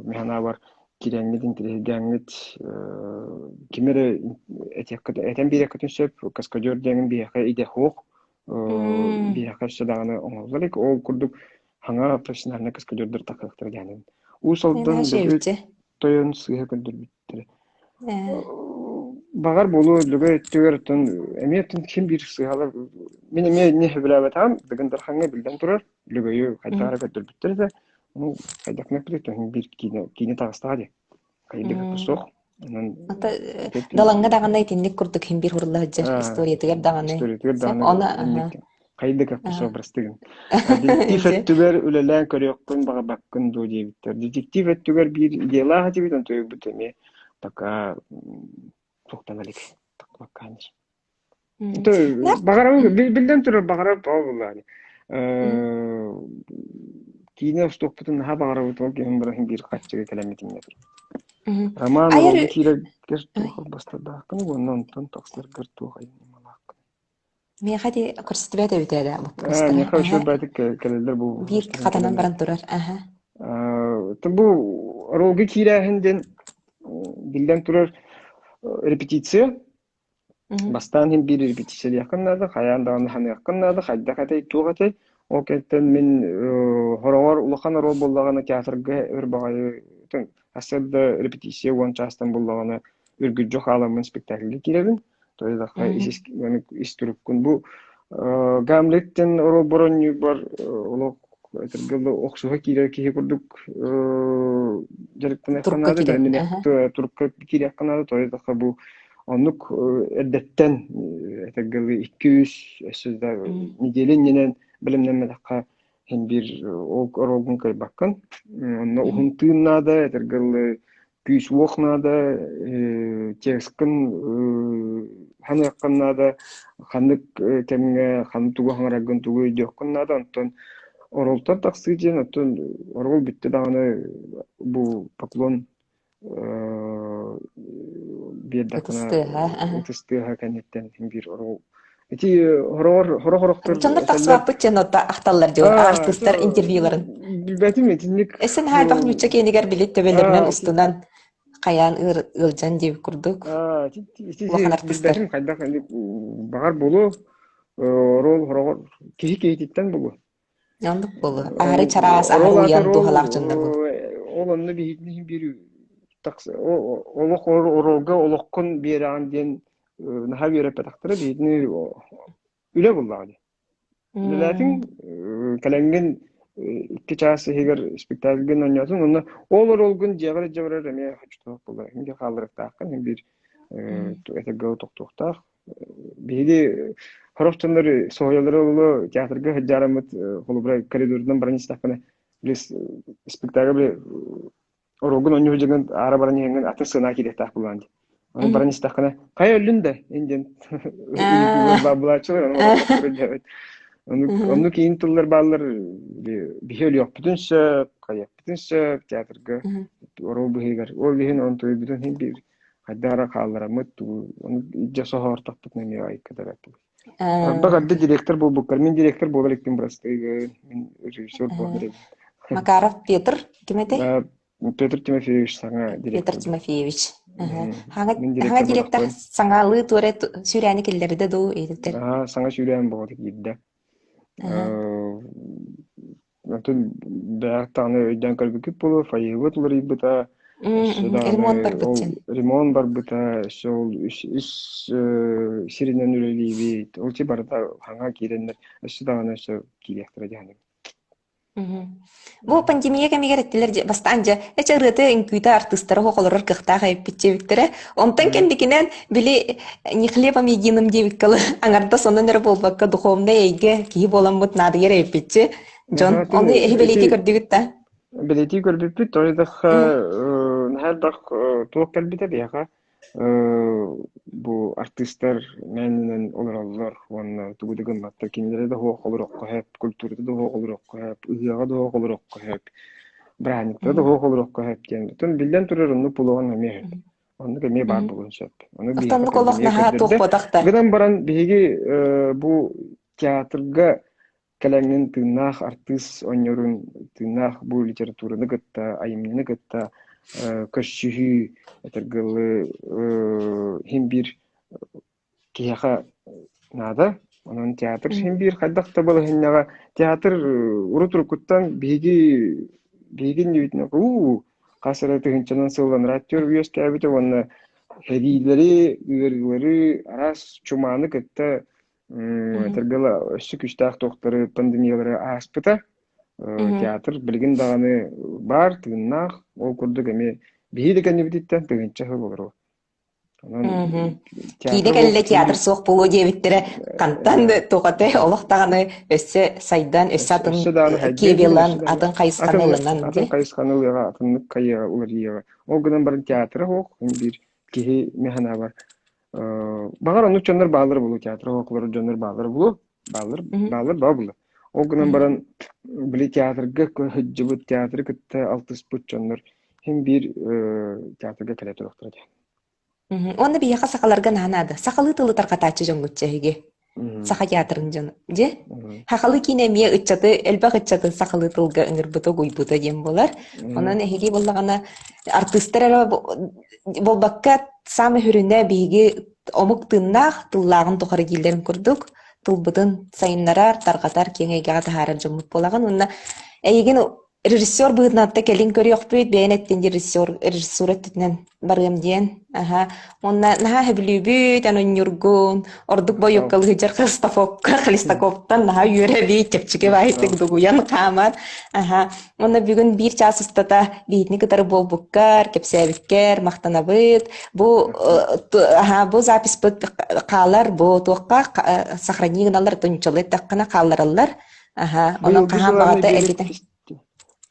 мин санаабар кирэҥҥит, интэриэһиргээҥҥит ким эрэ этиэххит, этэн биэриэххитин сөп, каскадер диэҥин биһиэхэ идэ суох, биһиэхэ өссө даҕаны оҥоһуллар илик. Ол курдук хаҥа профессиональнай каскадердар тахсыахтара диэн. Уус Алдан Лөгөй тойон сыыһа көрдөрбүттэрэ. Баҕар буолуо Лөгөй өттүгэр оттон эмиэ оттон ким биир сыыһалар мин эмиэ инньэ сөбүлээбэтэҕим Дыгын Дархаҥҥа биллэн турар Лөгөйү хайдах эрэ көрдөрбүттэр этэ ону хайдах гына биир киинэ киинэ таҕыстаҕа дии хайдах суох онон Ата Далаҥҥа даҕаны итинник курдук иһин биир хурулла сылдьар историятыгар даҕаны историятыгар сөп даҕаны оны инник хайдах суох бырастыгын детектив өттүгэр үлэлээн көрүөххүн баҕарбаккын дуо диэбиттэр детектив өттүгэр биир идеялаах этибит онтуйбут эмиэ пока туохтан илик тахсыбакка Баҕарабын, биллэн турар, баҕарар тоҕо буоллаҕай. Киинэ устуохпутун наһаа баҕарабыт, ол киһим баран биир хаччыга кэлэммитин Роман Айар оҕолорго киирэргэр туох албастардааххын уонна онтон тахсаргар туох айымньылааххын? Миэхэ ди көрсүтүбэт эбит эрэ Ээ, боппуруостара. миэхэ үчүгэй баайдык кэлэллэр бу Биир боппуруостарым хатанан кэлэллэр. баран турар. Аха. Бу оруолга киирээһин диэн биллэн турар репетиция. Бастаан иһин биир репетициялиэххин наада, хайаан даҕаны ханыаххын наада, хайдах этэй, туох этэй. Ол кэнниттэн мин хороҕор улахан оруол буоллаҕына театрга өр баҕайы сарсыарда репетиция 10 чаастан буоллаҕына үргүлдьү хааламмын спектакльга киирэбин. То есть ис туруккун бу Гамлет диэн оруол боронньуйбар олох этэргэ охсуһа киирэр киһи курдук дьарыктаныахха Турукка наада, киирэн. бэлэмнэниэх турукка киириэххэ наада, то есть бу оннук эрдэттэн этэргэ 2-3 өссө да неделя иннинэн бэлэмнэммэтэххэ һин биир ол оруолгун кыайбаккын. Онно уһун тыын наада, этэргэ дылы күүс-уох наада, текскын ханыаххын наада, ханнык кэмҥэ ханнык тугу хаҥараргын тугу өйдүөххүн наада. Онтон оруолтан тахсыы диэн, оттон оруол бүттэ даҕаны бу поклон Ытыс биэрдэххинэ тыаһа. ытыс тыаһа кэнниттэн биир оруол ити хороҕор сорох-сорохтор Дьоннор этэллэр тахсыбаппыт диэн отто ахталлар диэн аа артыыстар интервьюларын. билбэтим итинник Эсен хайбах ньуучча киэнигэр били төбөлөрүнэн аа устунан хайаан ыалдьан диэбит курдук аа ити улахан артыыстар. билбэтим хайдах баҕар буолуо оруол хороҕор киһи киһититтэн буолуо Оннук буолуо. Аһары чараас, аһары Оруол аата уйан оруол дууһалаах дьоннор буолуо. ол онно биһигини иһин биир олох оруолга олоххун биэрэҕин диэн наһаа үөрэппэтэхтэрэ биһигини үлэ буллаҕа дии. Үлэлээтиҥ кэлэҥҥин 2 чаас иһигэр спектакльгын оонньоотуҥ онно ол оруолгун дьиэҕэр илдьэ барар эмиэ хочотоох буолар. Иһин хаалларыахтааххын иһин биир этэргэ тохтуохтаах. Биһиги сорох дьоннор соһуйаллара буолуо театрга сылдьаараммыт холобура коридорунан баран истэхпинэ били спектакль били Оруогун онньуу дьыгын аара баран иһэҥҥин атын сыанаа киириэхтээх буолаан дии. Аны баран истэххинэ, хайа өллүн да ин диэн ыйытыылар баар булааччылар, ону олохтохторо диэбит. Оннук иин тыллар бааллар, биһи өлүөхпүтүн сөп, хайыахпытын сөп театрга оруол быһыыгар. Ол иһин онтуйбутун иһин биир хайдах эрэ хааллараммыт, ону илдьэ соһоортохпутуна эмиэ айыккатар этибит. Арбах арда директор буолбуккар, мин директор буолар иккин бырастыыгын, мин режиссер буолар эбит. Макаров Петр ким этэй? Петр Тимофеевич саҥа директор. Петр Тимофеевич. Хаҥа директор саҥалыы туора сүүрээни киллэрдэ дуу эдиттер? Саҥа сүүрээн боҕото киирдэ. Атын бэйэҕит даҕаны өйдөөн көрбүккүт буолуо, фойебыт уларыйбыта, өссө даҕаны Ремонт барбыт ол дьин. ремонт барбыта, өссө ол үс, үс сиринэн үлэлиибит. Ол чи барыта хаҥа киирэннэр өссө даҕаны өссө киириэхтэрэ дии саныыбын. Бу пандемия кэмигэр эттилэр дьэ бастаан дьэ эчэ ырыата үҥкүүтэ артыыстара оһох олорор кыахтаах эбиппит диэбиттэрэ. Онтон кэнникинэн били не хлебом единым диэбиккэ аҥардас онон эрэ буолбакка духовнай эйгэ киһи буоламмыт наадыйар эбиппитчи. Дьон ону эһи бэлиэтии көрдүгүт да? Бэлиэтии көрбүппүт, тоҕо диэтэххэ наһаа элбэх туох кэлбитэ биһиэхэ бу артыыстар мээнэнэн олороллор уонна тугу да гымматтар. Кинилэри да суох олоруохха сөп, культурата да суох олоруохха сөп, ыһыаҕа да суох олоруохха сөп, бырааһынньыктара да суох олоруохха сөп диэн. Оттон биллэн турар оннук буолуоҕун эмиэ сөп. Оннук эмиэ баар буолуон сөп. Ону биһиэхэ Оннук олох пандемия наһаа көрдөрдө. туохпатах да. Гынан баран биһиги бу театрга кэлэҥҥин тыыннаах артыыс оонньуурун, тыыннаах бу литератураны кытта, айымньыны кытта көрсүһүү этэргэ дылы иһин биир киһиэхэ наада. Онон театр син биир хайдах да балаһынньаҕа театр урут-уруккуттан биһиги биһиги иннибитинэ уу хас эрэ тыһыынчанан сылланар актер үөскээбитэ уонна сэриилэри, ыарыылары, араас чумааны кытта Этэргэ өссө күүстээх туохтары пандемиялары ааспыта. Театр билигин даҕаны баар, тыыннаах. Ол курдук эмиэ биһиги да кэннибититтэн тыһыынча сыл олоруо. Онон Киинэ кэллэ театр суох буолуо диэбиттэрэ хантан туохатай олох даҕаны өссө сайдан, өссө атын киэбилан, атын хайысханы ылынан атын хайысханы ылыаҕа, атыннык хайыаҕа уларыйыаҕа. Ол гынан баран театра суох, биир киһи мин санаабар Баҕар оннук дьоннор бааллар буолуо, театр оһоклору дьоннор бааллар буолуо, бааллар, бааллар баа буолуо. Ол гынан баран, били театрга сылдьыбыт, театры кытта алтыспыт дьоннор син биир театрга кэлэ туруохтара диэн. Уонна биһиэхэ сахаларга наһаа наада. Сахалыы тылы тарҕатааччы дьоҥҥут эһиги. Саха театрын дьоно. Дьэ, сахалыы киинэ эмиэ ыччаты, элбэх ыччаты сахалыы тылга ыҥырбыта, угуйбута диэн буолар. Онон эһиги буоллаҕына артыыстар эрэ буолбакка, саамай сүрүнэ биһиги омук тыыннаах, тыллааҕын тухары дииллэрин курдук, тылбытын сайыннарар, тарҕатар, киэҥ эйгэҕэ таһаарар дьоммут буолаҕын. Уонна эйигин Режиссер быһыытынан да кэлин көрүөхпүт, бэйэн эттин режиссер, режиссура өттүтүнэн барыам диэн. Аха. Уонна наһаа сөбүлүүбүт, аны Ньургун, ордук бойукка лыдьар Христофокка, Хлестаковтан наһаа үөрэбит, чэпчэки баайытык дугуйан хаамар. Аха. Уонна бүгүн биир чаас устата биһитини кытары буолбуккар, кэпсээбиккэр махтанабыт. Бу аха, бу записпыт хаалар, бу туохха сохрани гыналлар, тунчалы эттэххинэ хааллараллар. Аха, онон Быйылгы хаһан сылааны баҕата биэрик эргитэ.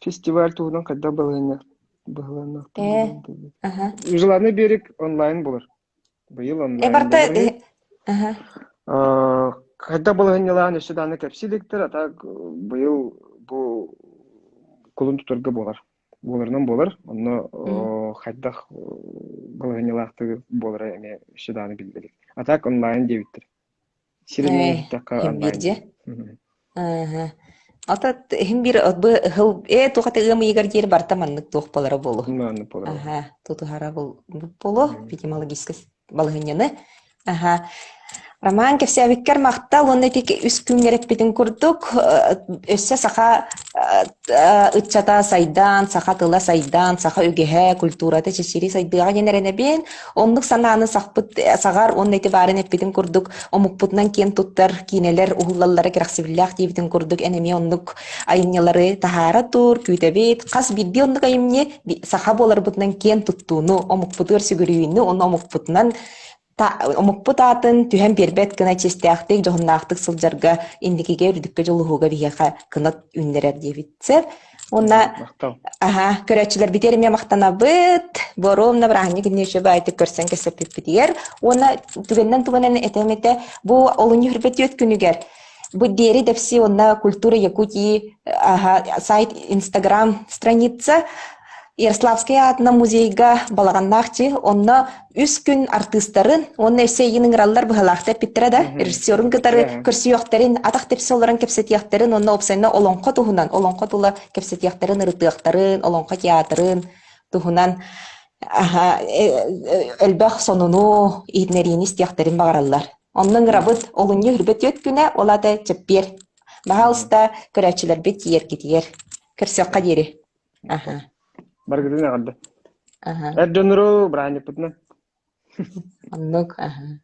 фестиваль туһунан хайдах балаһыанньа Э, быһылааннаахтар аха. Желанный берег онлайн булар. Быйыл Э, онлайн барта, буолар үһү. э, аха. Хайдах балаһыанньалаан өссө даҕаны кэпсии иликтэр, а так быйыл бу кулун тутарга буолар. Буоларынан буолар. Онно хайдах балаһыанньалаахтык буолара эмиэ өссө даҕаны биллэ илик. А так онлайн диэбиттэр. Сиринэн Э, иһиттэххэ иһин биир онлайн дьэ. диэн. Аха. Ата иһин биир бу ыһыл э туох ата ыам ыйыгар диэри барыта маннык туох буолара буолуо. Маннык буолара. Аха, тутуһара буолуо, эпидемиологическай балаһыанньаны. Аха. Роман кэпсээбиккэр махтал уонна ити үс күҥҥэр эппитин курдук өссө саха ыччата сайдан, саха тыла сайдан, саха үгэһэ, культурата чэчирии сайдыаҕа диэн эрэнэбин. Оннук санааны сахпыт саҕар уонна ити баарын эппитин курдук омукпутунан киэн туттар киинэлэр уһуллаллара кэрэхсэбиллээх диэбитин курдук эн эмиэ оннук айымньылары таһаара тур, күүтэбит. Хас биирдии оннук айымньы саха буоларбытынан киэн туттууну, омукпутугар сүгүрүйүүнү уонна омукпутунан омукпут аатын түһэн биэрбэт гына чиэстээхтик, дьоһуннаахтык сылдьарга инникигэ үрдүккэ дьулуһууга биһиэхэ кынат үүннэрэр диэбит. Уонна Махтал. аха, көрөөччүлэрбитигэр эмиэ махтанабыт. Боруомна бырааһынньык иннинэ үчүгэй баайдык көрсөн кэпсэппиппитигэр. Уонна түгэннэн тугунан этем этэ, бу олунньу хүрбэ күнүгэр бу Диэри Дэпси уонна Культура Якутии аха, сайт Инстаграм страница Ярославскай аатынан музейга балаҕаннаах дьиэ, онно үс күн артыыстарын уонна өссө эйигин ыҥыраллар быһалаахта эппиттэрэ да, режиссерун кытары көрсүөхтэрин, атах тэпсэ олорон кэпсэтиэхтэрин уонна уопсайынан олоҥхо туһунан, олоҥхо тула кэпсэтиэхтэрин, ырытыахтарын, олоҥхо театрын туһунан аха, элбэх сонуну, иһитиннэриини истиэхтэрин баҕараллар. Онно ыҥырабыт олунньу үрбэт түөрт күнэ, ол аата чэппиэр. Баһаалыста, көрөөччүлэрбит тиийэргитигэр. Көрсүөххэ диэри. Аха. Барыгытын эҕэрдэ. Аха. Эр дьоннору бырааһынньыкпытынан. Оннук, аха.